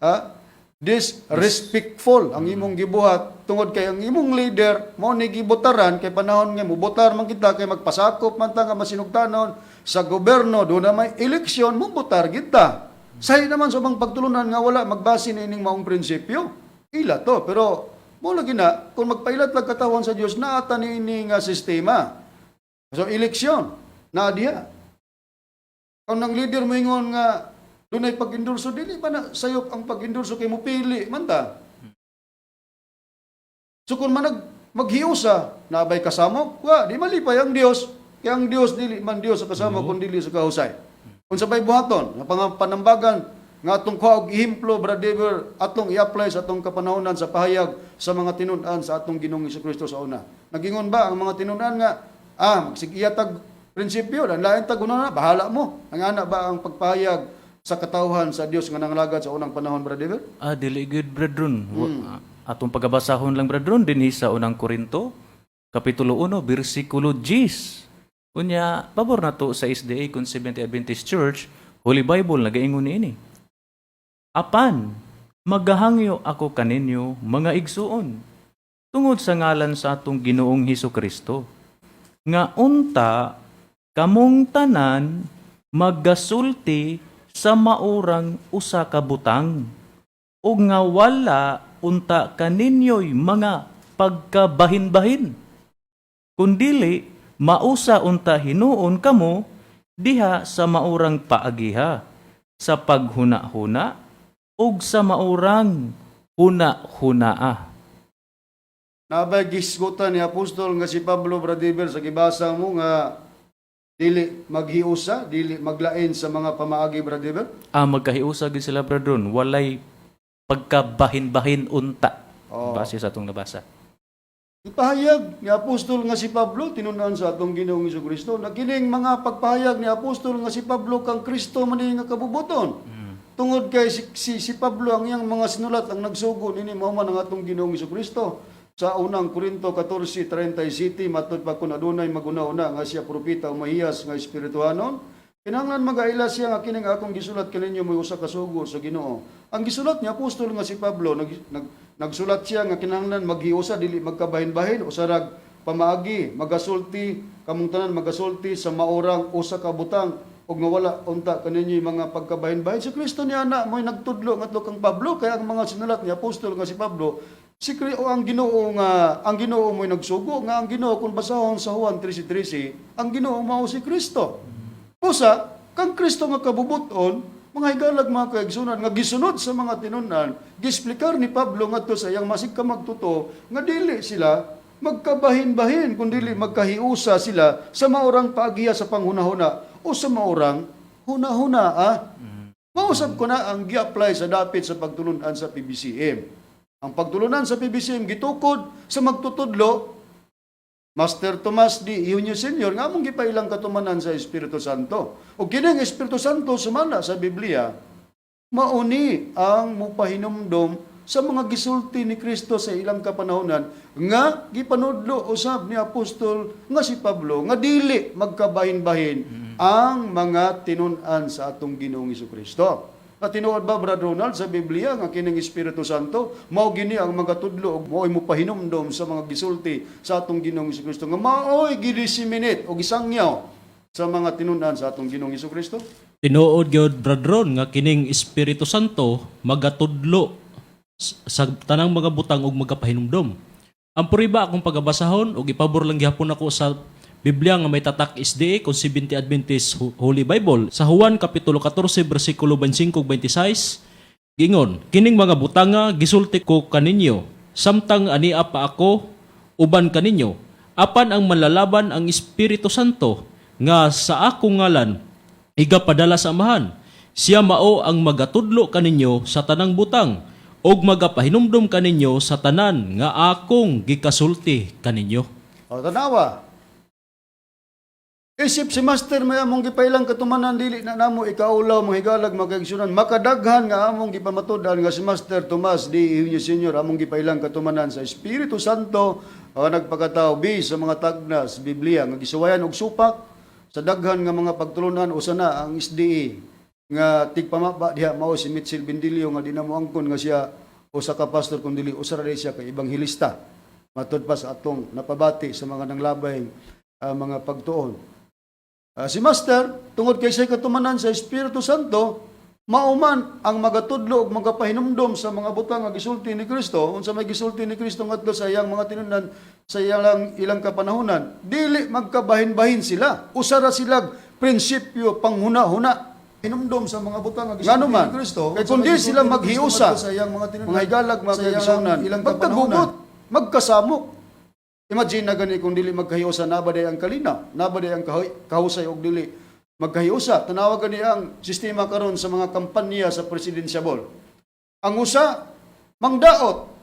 Ah, disrespectful ang imong gibuhat tungod kay ang imong leader mo ni gibotaran, kay panahon nga mubotar man kita kay magpasakop man ta nga masinugtanon sa gobyerno, do na may eleksyon, mubotar kita. Sahi naman sa ubang pagtulunan nga wala magbase niining maong prinsipyo. Ila to, pero mo lagi na kung magpailat lang katawan sa Dios naata niini nga sistema. So eleksyon na diha. Kung nang leader mo ingon nga dunay pag-endorso, dili ba na sayop ang pag-endorso kay mupili man ta? So kung manag maghiusa, nabay kasamok, wa, di malipay ang Dios. Kaya ang Dios dili man Dios sa kasama kun dili sa kahusay. Kung sabay buhaton, nga panambagan nga atong kuha og ehemplo, brother, atong i-apply sa atong kapanahonan sa pahayag sa mga tinun-an sa atong Ginoong Kristo sa una. Nagingon ba ang mga tinun-an nga magsigiya tag prinsipyo, dan lain tag una na, bahala mo? Ang ana ba ang pagpahayag sa katawhan sa Dios nga nangalagad sa unang panahon, brother? Ah, dili good, brethren. Atong pagabasahon lang, brethren, dinhi sa Unang Korinto Kapitulo 1, bersikulo 10. Unya, pabor na to sa SDA kung Seventh Adventist Church, Holy Bible nagaingon niini. "Apan, magahangyo ako kaninyo, mga igsuon, tungod sa ngalan sa atong Ginoong Hesus Kristo, nga unta kamong tanan maggasulti sa maurang usa ka butang ug nga wala unta kaninyo'y mga pagkabahin-bahin, kundili mausa unta hinuon kamo diha sa maurang paagiha sa paghuna-huna ug sa maurang huna-hunaa." Naa bay gisgutan ni Apostol nga si Pablo, Bradiber, sa gibasa mo nga dili maghiusa, dili maglain sa mga pamaagi, Bradiber? Ah, magkahiusa gid sila, brethren, walay pagkabahin-bahin unta base sa atong nabasa. Ipahayag ni Apostol nga si Pablo, tinunan sa atong Ginoong Kristo, na kining mga pagpahayag ni Apostol nga si Pablo, kang Kristo man nga kabubuton. Tungod kay si Pablo, ang iyang mga sinulat ang nagsugo nini mao man ang atong Ginoong Kristo. Sa Unang Korinto 14:37, matud pa, "Kun adunay maguna-una nga siya propeta o mahiyas nga espirituhanon, kinahanglan magaila siya nga kining akong gisulat kaninyo may usa ka sugo sa Ginoo." Ang gisulat ni Apostol nga si Pablo, nagsulat siya nga kinahanglan maghiusa, dili magkabahin-bahin, usarag pamaagi, magasulti kamong tanan, magasulti sa maurang usa ka butang ug nga wala unta kaninyo yung mga pagkabahin-bahin. Si Kristo niya na mo'y nagtudlo ngadto kang Pablo, kaya ang mga sinulat ni Apostol nga si Pablo, si o ang Ginoo nga ang Ginoo mo'y nagsugo, nga ang Ginoo, kung basahon sa Juan 13:13, ang Ginoo mao si Kristo. Usa kang Kristo nga kabubuton, mga higalag, mga kaigsunan, nga gisunod sa mga tinunan, gisplikar ni Pablo ngadto sa iyang masig ka magtuto nga dili sila magkabahin-bahin kun dili magkahiusa sila sa maurang paagiya sa panghunahuna o sa maurang hunahuna. Ah. Mausab ko na ang gi-apply sa dapit sa pagtulunan sa PBCM. Ang pagtulunan sa PBCM gitukod sa magtutudlo, Master Tomas D. Eugenio Senior, nga among gipailang katumanan sa Espiritu Santo. O kini ang Espiritu Santo, sumala sa Biblia, mauni ang mupahinumdom sa mga gisulti ni Kristo sa ilang kapanahonan nga gipanudlo usab ni Apostol nga si Pablo nga dili magkabahin-bahin ang mga tinun-an sa atong Ginoong Kristo. At tinuod ba, Brad Ronald, sa Biblia nga kining Espiritu Santo mao gini ang magatudlo ug mao'y mopahinumdom sa mga gisulti sa atong Ginoong Kristo nga mao'y gidisseminate o gisangyaw sa mga tinun-an sa atong Ginoong Kristo? Tinuod gyud, Brad Ron, nga kining Espiritu Santo magatudlo sa tanang mga butang ug magapahinumdom. Ang puriba akong pagabasahon ug ipabor lang gihapon ako sa Biblia nga may tatak SDA kung Seventh Adventist Holy Bible sa Juan kapitulo 14 bersikulo 25 ug 26, gingon, "Kining mga butanga gisulti ko kaninyo samtang ania pa ako uban kaninyo. Apan ang Manlalaban, ang Espiritu Santo, nga sa akong ngalan igapadala sa Amahan, siya mao ang magatudlo kaninyo sa tanang butang ug magapahinumdom kaninyo sa tanan nga akong gikasulti kaninyo." O, tanawa. Isip si Master may among gipailang katumanan, dili na namo ikaulaw, mga higalag, mga kaigsunan, makadaghan nga among gipamatud-an nga si Master Tomas D. Eugenio Senior, among gipailang katumanan sa Espiritu Santo ang nagpakatao bi sa mga tagna sa Biblia nga gisuwayan og supak sa daghan nga mga pagtulunan. Usa na ang SDA nga tigpamaba diha mao si Mitchell Bendilio, nga di na mo angkon nga siya usa ka pastor kun dili usa ra siya ka ebanghelista matud pa sa atong napabati sa mga nanglabay mga pagtuon. Si Master, tungod kay siya katumanan sa Espiritu Santo, mauman ang magatudlo ug magapahinumdom sa mga butang nga gisulti ni Kristo, unsa may gisulti ni Kristo ngadto sa iyang mga tinunan sa iyang ilang kapanahonan, dili magkabahin-bahin sila. Usa ra sila prinsipyo panghuna-huna. Hinumdom sa mga butang nga gisulti ni Kristo, kay kun di sila maghiusa, sa iyang mga tinunan, mga higalag, mga kaigsunan, magkagugot, magkasamok. Imagine na gani kung dili magkahiusa, naa ba diay ang kalinaw, naa ba diay ang kahusay og dili magkahiusa? Tanawa gani ang sistema karon sa mga kampanya sa presidential. Ang usa mangdaot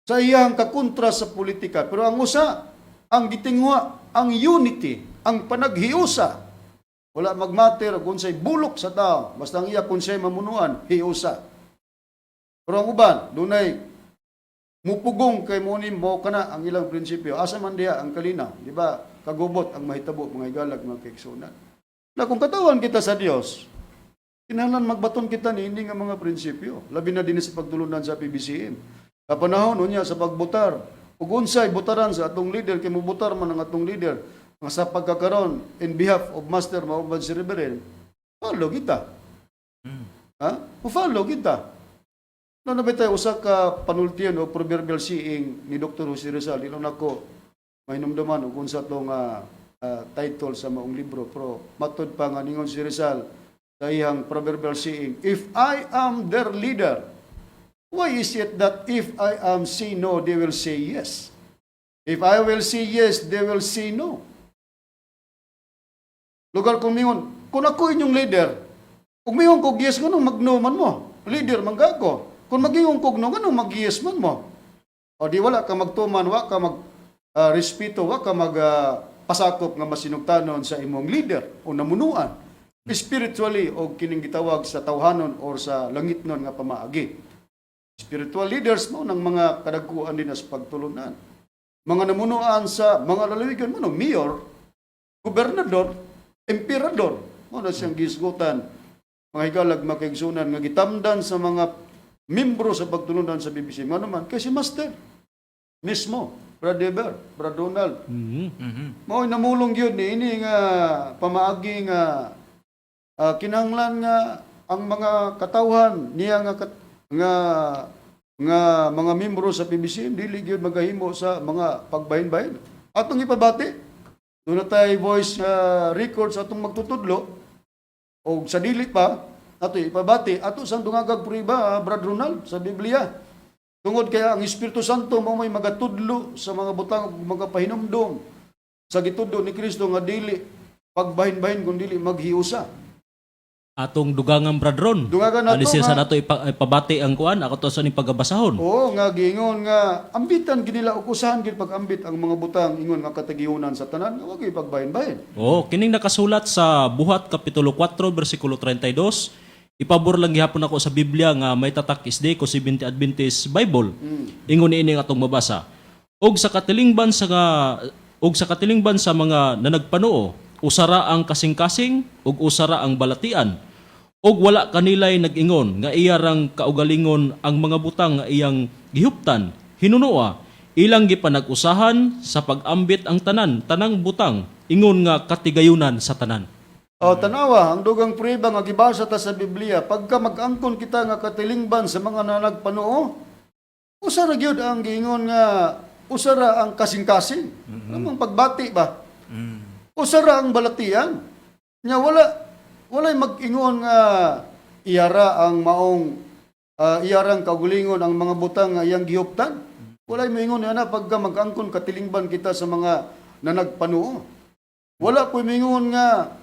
sa iyang kakontra sa politika, pero ang usa ang gitingwa ang unity, ang panaghiusa. Wala magmatter kung unsay bulok sa tao, basta ang iya kung siya'y mamunuan, hiusa. Pero ang uban, dunay Mupugong kay mo ni mo kana ang ilang prinsipyo. Asa man diha ang kalinaw, di ba? Kagubot ang mahitabo, mga higalag, mga kaigsuonan. Na kung katawan kita sa Dios, kinahanglan magbaton kita niini nga mga prinsipyo. Labi na din sa pagtulunan sa PBCM. Sa panahon unya sa pagbutar, ug unsay butaran sa atong leader, kay mubutar man ang atong leader nga sa pagkakaron in behalf of Master mauban si Reverend, follow kita. Ha? Follow kita. No, na tayo usa ka panultian o proverbial saying ni Dr. Jose Rizal, di lang nako mahinumduman og unsa tong title sa maong libro, pero matud pa nga ningon si Rizal sa iyang proverbial saying, "If I am their leader, why is it that if I am say no, they will say yes? If I will say yes, they will say no?" Lugar kung mingon, kung ako inyong leader, kung mingon kog yes, nganong mag-no man mo? Leader man ka ko. Kung magingon kog no, nganong mag-yes man mo? O di wala ka magtuman, wa ka mag respeto, wa ka mag pasakop nga masinugtanon sa imong leader o namunuan spiritually o kining gitawag sa tawhanon or sa langitnon nga pamaagi. Spiritual leaders mo ng mga kadagkuan din sa pagtulunan. Mga namunuan sa mga lalawigan mo, no, mayor, gobernador, emperador. Mo na siyang gisgutan, mga higalag, mga kaigsuonan, nga gitamdan sa mga membro sa pagtulunan sa PBC. Nga naman, kay si Master mismo, Brad Eber, Brad Donald. Mao namulong gyud ni ini nga pamaagi nga kinahanglan nga ang mga katawhan niya nga nga nga mga membro sa PBC dili gyud magahimo sa mga pagbahin-bahin. Atong ipabati. Doon na tayo voice record sa atong magtutudlo o sa dili pa ato ipabati ato sang dungagag prueba, Brad Ronald, sa Biblia. Tungod kay ang Espiritu Santo mo may magatudlo sa mga butang ug mga pahinumdom sa gitudlo ni Kristo nga dili pagbahin-bahin kun dili maghiusa. Atong dugangan, Brad Ron. Dugangan nato Ani siya sa nga. nato ipabati ang kuan ako to sa ning pagabasahon. Oo, nga giingon nga ambitan ginila og usahan gid pag-ambit ang mga butang ingon nga katagiyunan sa tanan nga wag pagbahin-bahin. Oh, kining nakasulat sa Buhat kapitulo 4 bersikulo 32. Ipabor lang gihapon ako sa Biblia nga may tatak SDA ko Seventh Adventist Bible. Ingon niini nga atong mabasa. Og sa katilingban sa mga nanagpanuo, usara ang kasing-kasing ug usara ang balatian. Og wala kanilay nag-ingon nga iya rang kaugalingon ang mga butang nga iyang gihuptan. Hinunoa, ilang gipanag-usahan sa pag-ambit ang tanan, tanang butang, ingon nga katigayunan sa tanan. O tanawa, ang dugang prueba nga gibasa ta sa Biblia, pagka mag-angkon kita nga katilingban sa mga nanagpanuo, usara gyud ang giingon nga usara ang kasing-kasing. Among pagbati ba? Usara ang balatian. Nya walay mag-ingon nga iyara ang maong iyarang kaugalingon ang mga butang nga iyang gihuptan. Walay moingon ana pagka mag-angkon katilingban kita sa mga nanagpanuo. Wala po mingon nga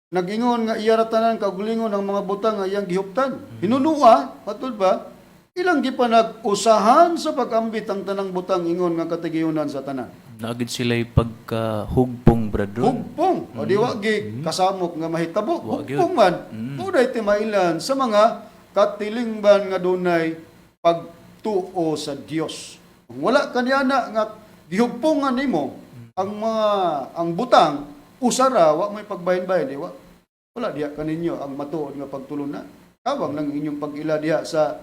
nag-ingon nga iyara tanan kaugalingon ang mga butang nga iyang gihuptan. Hinunua, patud ba? Ilang gipanag-usahan sa pag-ambit ang tanang butang ingon nga katagiyunan sa tanan. Naagid sila'y pagkahugpong, Brad Ron. Hugpong. O di wa gi kasamok nga mahitabo. Wa gyud. Hugpong man. Mm. Timailan sa mga katilingban nga dunay pagtuo sa Dios. Kung wala kaniana nga gihugpongan nimo ang mga ang butang usara, wa may pagbahin-bahin, di wa wala diha kaninyo ang matuod nga pagtulunan. Kawang lang inyong pag-ila diha sa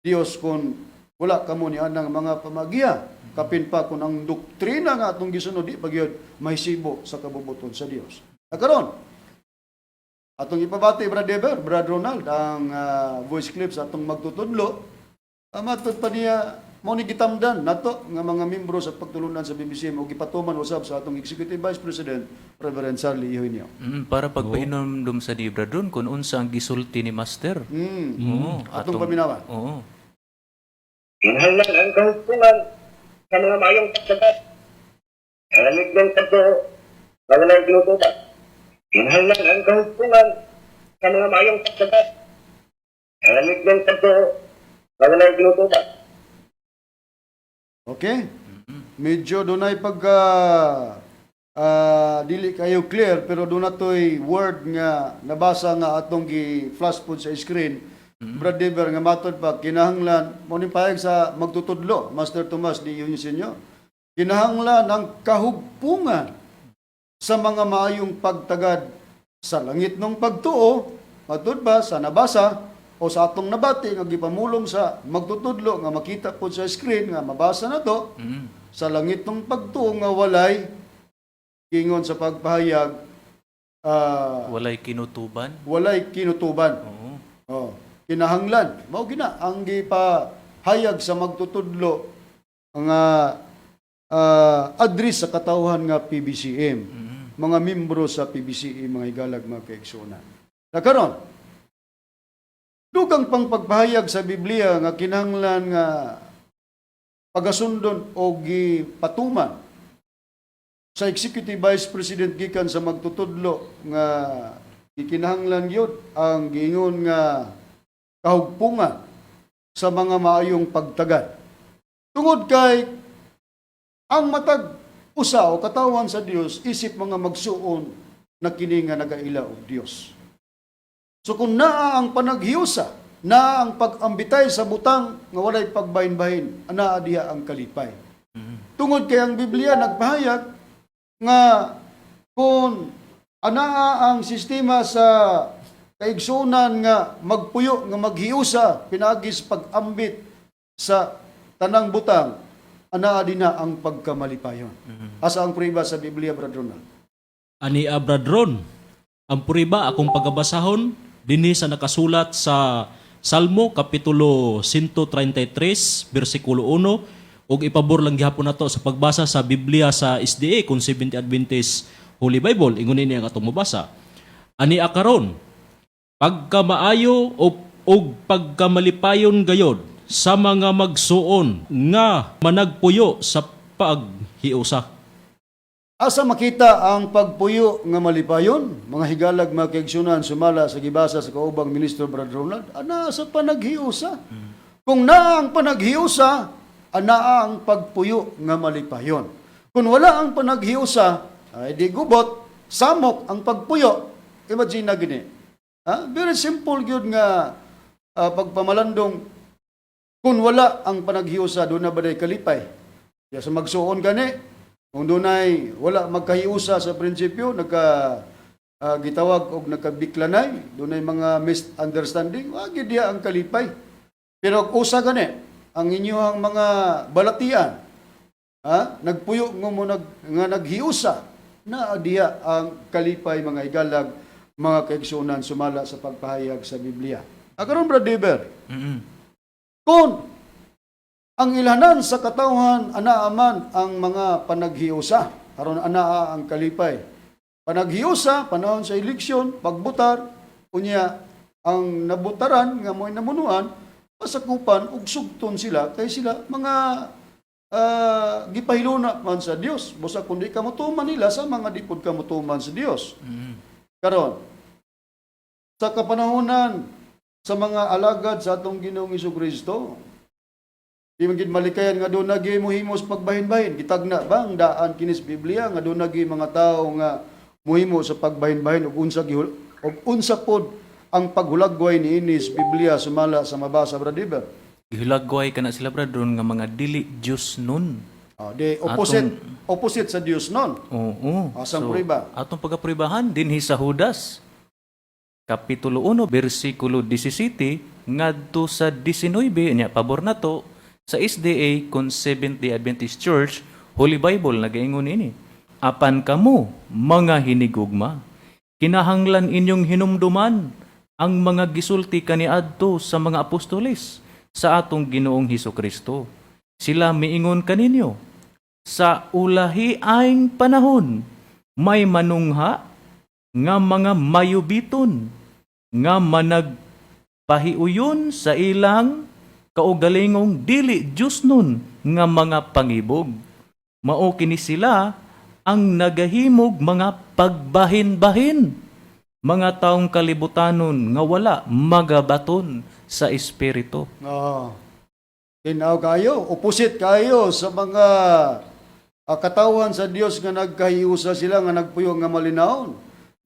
Dios kung wala kamo ni anang mga pamagiya. Kapin pa kung ang doktrina nga atong gisunod di pa gyud mahisibo sa kabubuton sa Dios. Karon, atong ipabati, Brad Eber, Brad Ronald, ang voice clip sa atong magtutudlo. Matud pa niya mao ni gitamdan nato nga mga membro sa pagtulunan sa PBCM o gipatuman usab sa atong Executive Vice President Reverend Charlie Eugenio. Para pagpahinumdum sa di, Brad Ron, kung unsa ang gisulti ni Master. Oo, Atong paminawan. Oo. Kinahanglan ang kahugtungan sa mga maayong pagsabat. Halamig ng pagdoo na walay ginutuban. Kinahanglan ang kahugtungan sa mga maayong pagsabat. Halamig ng pagdoo na walay ginutuban. Okay? Medyo dunay pagka dili kayo clear, pero doon na to'y word nga nabasa nga atong gi-flash pod sa screen. Brad Dever, nga matod pa, kinahanglan, mo ning pahayag sa magtutudlo, Master Tomas D. Yuño Sr., kinahanglan ang kahugpungan sa mga maayong pagtagad sa langit ng pagtuo, matod ba sa nabasa o sa atong nabati nga gipamulong sa magtutudlo nga makita po sa screen nga mabasa na to, sa langit ng pagtuo nga walay ingon sa pagpahayag, Walay kinutuban. Walay kinutuban. Oo. Oh, kinahanglan mao gina ang gipahayag sa magtutudlo nga address sa katawhan nga PBCM, mga membro sa PBCM, mga higalag, mga kaigsuonan. Na karon, dugang pang pagpahayag sa Biblia nga kinahanglan nga pagasundon o gipatuman sa Executive Vice President gikan sa magtutudlo nga gikinahanglan gyud ang giingon nga kahugpungan sa mga maayong pagtagad. Tungod kay ang matag usa o katawan sa Dios isip mga magsuon na kini nga nagaila og Dios. So kung naa ang panaghiusa, naa ang pag-ambitay sa butang nga walay pagbahin-bahin, anaa diha ang kalipay. Tungod kay ang Biblia nagpahayag nga kung anaa ang sistema sa kaigsunan nga magpuyo, nga maghiusa pinaagi sa pag-ambit sa tanang butang, anaa din na ang pagkamalipayon. Asa ang prueba sa Biblia, Brother Ronald? Ani Brad Ron, ang prueba akong pagabasahon dinhi sa nakasulat sa Salmo kapitulo 133 bersikulo 1, ug ipabor lang gihapon nato sa pagbasa sa Biblia sa SDA kung Seventh Adventist Holy Bible. Ingon ini ang atong mabasa. Ani akaron, pagkamaayo o og pagkamalipayon gayod sa mga magsuon nga managpuyo sa paghiusa. Asa makita ang pagpuyo nga malipayon? Mga higalag, mga kaigsunan, sumala sa gibasa sa kaubang ministro, Brad Ronald, ana sa panaghiusa. Kung naa ang panaghiusa, anaa ang pagpuyo nga malipayon. Kung wala ang panaghiusa, ay di gubot, samok ang pagpuyo. Imagine na gini. Ha? Very simple gyud nga pagpamalandong. Kung wala ang panaghiusa, doon na ba day kalipay? Kaya sa magsuon gani, kung dunay wala magkahiusa sa prinsipyo, nagka gitawag og nagkabiklanay, dunay mga misunderstanding, wa gyud diha ang kalipay. Pero og usa gani, ang inyong mga balatian, ha, nagpuyo nga mo nga naghiusa, na diha ang kalipay, mga higalag, mga kaigsunan, sumala sa pagpahayag sa Biblia. Akaron, Brad Deber, kung ang ilhanan sa katawhan anaa man ang mga panaghiusa, aron anaa ang kalipay. Panaghiusa panahon sa eleksyon, pagbutar, unya ang nabutaran nga mo'y namunuan, pasakupan ug sugton sila kay sila mga gipahiluna man sa Dios. Busa kung di ka motuman nila sa mga di pud ka motuman sa Dios. Karon, sa kapanahonan sa mga alagad sa atong Ginoong Kristo, di man gid malikayan nga doon nagi muhimos pagbahin-bahin. Gitagna ba ang daan kinis Biblia nga doon nagi mga tao nga muhimo sa pagbahin-bahin ug unsa pod ang paghulagway niini sa Biblia sumala sa mabasa, Brother Iber? Gihulagway kana sila, Brad Ron, nga mga dili Diyos nun. Ah, di opposite opposite sa Dios nun. Oo. Asang prueba? Atong pagapribahan dinhi sa Judas Kapitulo 1 bersikulo 17 ngadto sa 19 nya. Pabor na to sa SDA kon Seventh-day Adventist Church Holy Bible, nagaingon ini: "Apan kamo, mga hinigugma, kinahanglan inyong hinumduman ang mga gisulti kaniadto sa mga apostoles sa atong Ginoong Hesus Kristo. Sila miingon kaninyo, sa ulahiaing panahon may manungha nga mga mayubiton nga managpahiuyon sa ilang kaugalingong dili Diyos nun nga mga pangibog. Mao kini sila ang nagahimog mga pagbahin-bahin, mga taong kalibutanon nga wala magabaton sa espiritu." Oo. Tinaw kayo, opposite kayo sa mga katawan sa Dios nga nagkahiusa sila nga nagpuyo nga malinawon.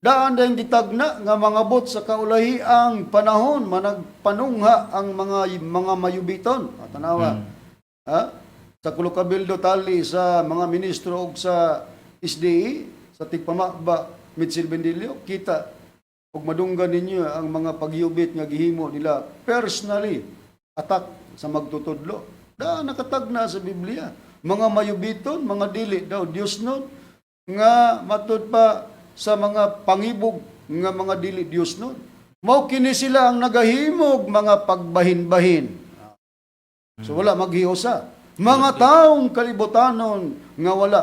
Daan din gitagna nga mangabot sa kaulahiang panahon managpanungha ang mga mayubiton. Ah, tanawa. Ha? Sa Kulo Cabildo tali sa mga ministro og sa SDE sa Tigpamaba Mitchell Bendilio, kita og madunggan ninyo ang mga pagyubit nga gihimo nila personally attack sa magtutudlo. Daan nakatagna sa Biblia. Mga mayubiton, mga dili daw Dios nun nga matud pa sa mga pangibog nga mga dili Dios nun. Mao kini sila ang nagahimog mga pagbahin-bahin. So wala maghiusa. Mga taong kalibutanon nga wala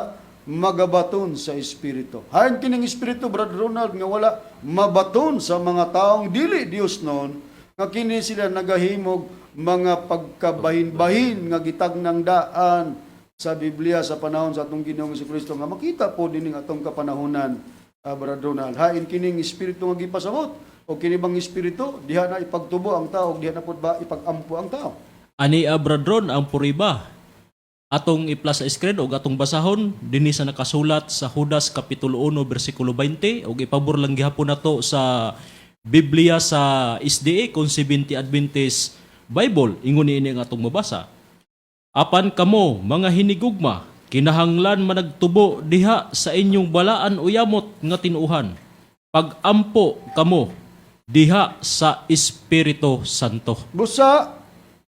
magabaton sa espiritu. Hain kining espiritu, Brother Ronald, nga wala mabaton sa mga taong dili Dios nun, nga kini sila nagahimog mga pagkabahin-bahin nga gitagnang daan sa Biblia sa panahon sa atong Ginoong Kristo nga makita po dining atong kapanahonan, Brother Ronald. Hain kining espiritu nga gipasabot o kini bang espiritu diha na ipagtubo ang tao, diha na pud ba ipagampo ang tao? Ani bradron ang puriba. Atong i-plus sa screen og atong basahon dinhi sa nakasulat sa Judas kapitulo 1 bersikulo 20 og ipabor lang gihapon nato sa Biblia sa SDA kung Seventh Adventist Bible. Ingon niini ang atong mabasa. Apan kamo, mga hinigugma, kinahanglan managtubo diha sa inyong balaan uyamot nga tinuuhan. Pagampo kamo diha sa Espiritu Santo. Busa,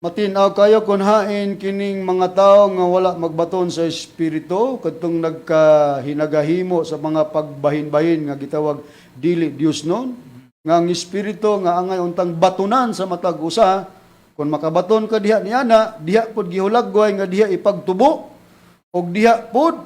matinaw kayo kung hain kining mga tao nga wala magbaton sa espiritu, kadtong nagkahinagahimo sa mga pagbahin-bahin nga gitawag dili Dios nun, nga ang espiritu nga angay untang batunan sa matag usa, kung makabaton ka diha niana, diha pod gihulagway nga diha ipagtubo, og diha pod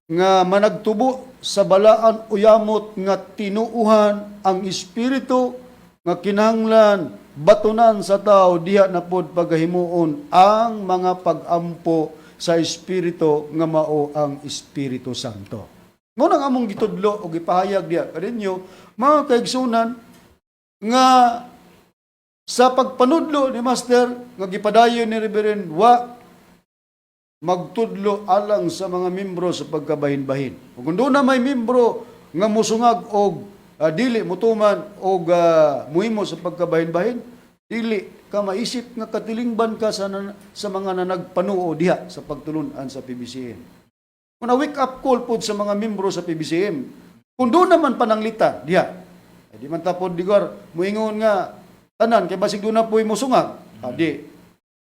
nga managtubo sa balaan uyamot nga tinuuhan ang espiritu nga kinahanglan batunan sa tao, diha na pod pagahimuon ang mga pagampo sa espiritu nga mao ang Espiritu Santo. Mao nang among gitudlo og gipahayag diha kaninyo, mga kaigsunan, nga sa pagpanudlo ni Master nga gipadayon ni Reverend, wa magtudlo alang sa mga membro sa pagkabahin-bahin. Ug kung doon na may membro nga musungag og dili mutuman og muhimo sa pagkabahin-bahin, dili ka maisip nga katilingban ka sa mga nanagpanuo diha sa pagtulunan sa PBCM. Kung na wake up call pod sa mga membro sa PBCM, kung doon naman pananglita diha, eh, di man ta pod digor muingon nga tanan kay basig doon na po'y musungag. Adi,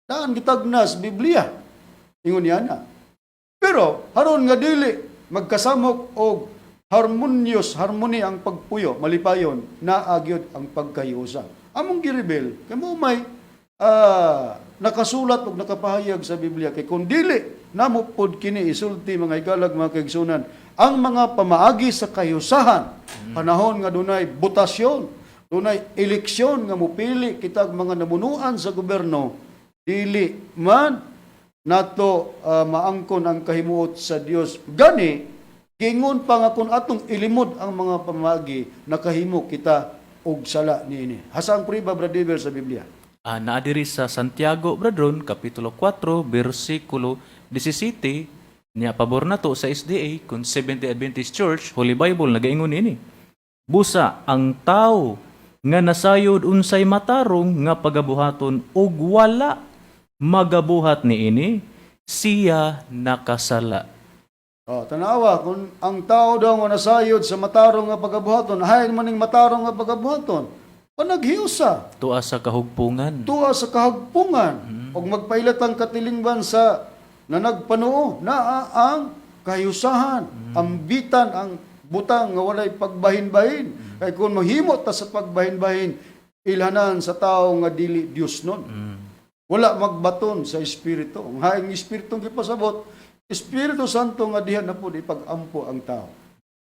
daan gitagnas Biblia. Ingon niya na. Pero haron nga dili magkasamok og harmonious, harmony ang pagpuyo, malipayon, naa gyud ang pagkahiusa. Among girebel, kay mo may nakasulat og nakapahayag sa Biblia kay kung dili namo pod kini isulti, mga higalag, mga kaigsunan, ang mga pamaagi sa kahiusahan panahon nga dunay botasyon, dunay eleksyon nga mupili kitag mga namunuan sa gobyerno, dili man nato maangkon ang kahimuot sa Dios. Gani giingon pa nga kung atong ilimod ang mga pamaagi, nakahimo kita og sala niini. Asa ang priba, Brother Dever, sa Biblia? Naa diri sa Santiago, bradron, kapitulo 4, bersikulo 17, niya pabor na to sa SDA kung Seventh Adventist Church Holy Bible nagaingon ini. Busa ang tao nga nasayod unsay matarong nga pagabuhaton ug wala magabuhat niini, siya nakasala. Oh, tanawa kung ang tao daw nga nasayod sa matarong nga pagabuhaton, hain man ning matarong nga pagabuhaton, panaghiusa, Tuwa sa kahugpungan. Tuwa sa kahagpungan, ug magpailat ang katilingban sa nanagpanuo, naa ang kahiusahan, ambitan ang butang nga walay pagbahin-bahin. Kay kung mahimo ta sa pagbahin-bahin, ilhanan sa tao nga dili Dios nun. Wala magbaton sa espiritu. Ang haing espiritu ang gipasabot, Espiritu Santo nga diha na pud ipag-ampo ang tao.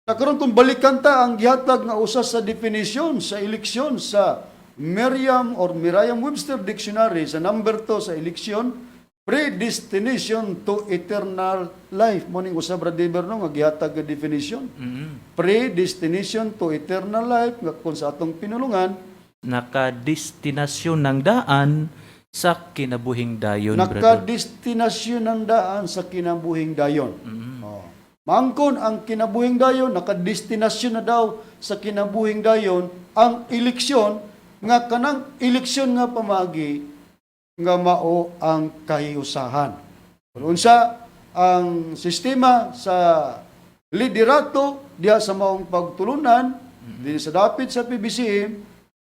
Karon kung balikan ta ang gihatag nga usa sa definition sa eleksyon sa Merriam or Merriam-Webster Dictionary sa number 2 sa eleksyon, predestination to eternal life. Mo ning usa, Brother Dever, no, nga gihatag nga definition. Predestination to eternal life nga kung sa atong pinulungan Nakadestinasyon ng daan sa kinabuhing dayon, brother. Nakadestinasyon ng daan sa kinabuhing dayon. Oh. Maangkon ang kinabuhing dayon, nakadestinasyon na daw sa kinabuhing dayon ang eleksyon, nga kanang eleksyon nga pamagi nga mao ang kahiusahan. Kung unsa ang sistema sa liderato diha sa maong pagtulunan dinhi sa dapit sa PBCM,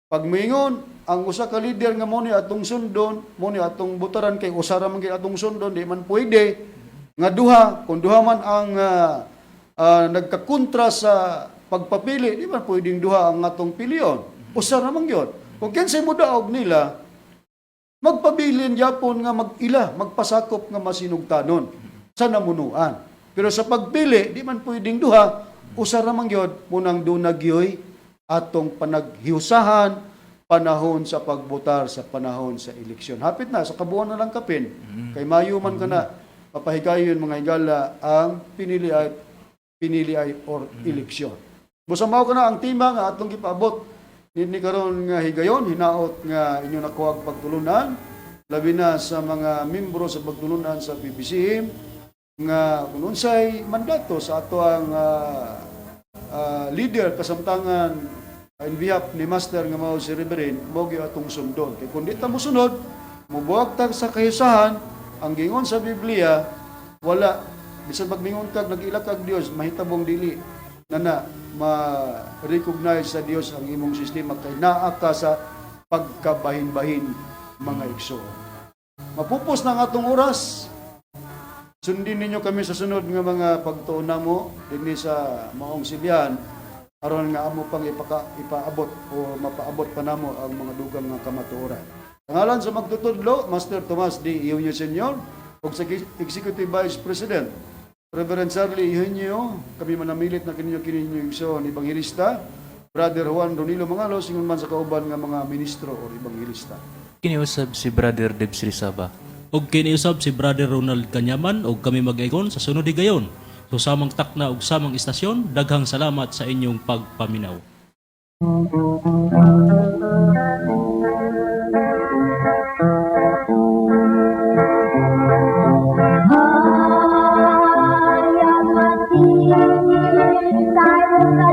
pag moingon ang usa ka leader nga mo ni atong sundon, mo ni atong butaran kay usa ra man gyud atong sundon, di man pwede nga duha. Kung duha man ang nagkakontra sa pagpapili, di man pwedeng duha ang atong pilion, usa ra man gyud. Kung kinsay mo daog nila, magpabilin yapon nga mag-ila, magpasakop nga masinugtanon sa namunuan. Pero sa pagpili, di man pwedeng duha, usa ra man gyud, munang duna gyoy atong panaghiusahan panahon sa pagbotar, sa panahon sa eleksyon. Hapit na, sa kabuuan na lang kapin. Kay Mayo man kana, papahigayon, mga higala, ang pinili ay or eleksyon. Busa mao kana ang tema nga atong gipaabot ni karon nga higayon, hinaot nga inyo nakuha ang pagtulunan, labi na sa mga membro sa pagtulunan sa PBCM, nga kung unsay mandato sa ato ang leader kasamtangan in behalf ni Master nga mao si Reverend, mao gyud atong sundon. Kay kung di ta mosunod, mobuwag ta sa kahiusahan. Ang gingon sa Biblia, wala, bisan magmingon kag nag-ila kag Dios, mahitabong dili na na ma-recognize sa Dios ang imong sistema kay naa ka sa pagkabahin-bahin, mga igsoon. Mapupos na ang atong oras. Sundin ninyo kami sa sunod nga mga pagtuon namo dinhi sa maong silyahan aron nga amo pang ipaabot o mapaabot pa namo ang mga dugang nga kamatuoran. Pangalan sa magtutudlo, Master Tomas D. Eugenio Sr. ug sa Executive Vice President, Reverend Charlie Eugenio, kami manamilit na kininyo kininyo igsoon Evangelista, Brother Juan Ronilo Mangalos, ingon man sa kauban nga mga ministro o evangelista. Kiniusab si Brother Debs Rizaba. Og kiniusab si Brother Ronald Kanyaman og kami mag-ingon sa sunod higayon. So samang takna og samang istasyon, daghang salamat sa inyong pagpaminaw. Maria,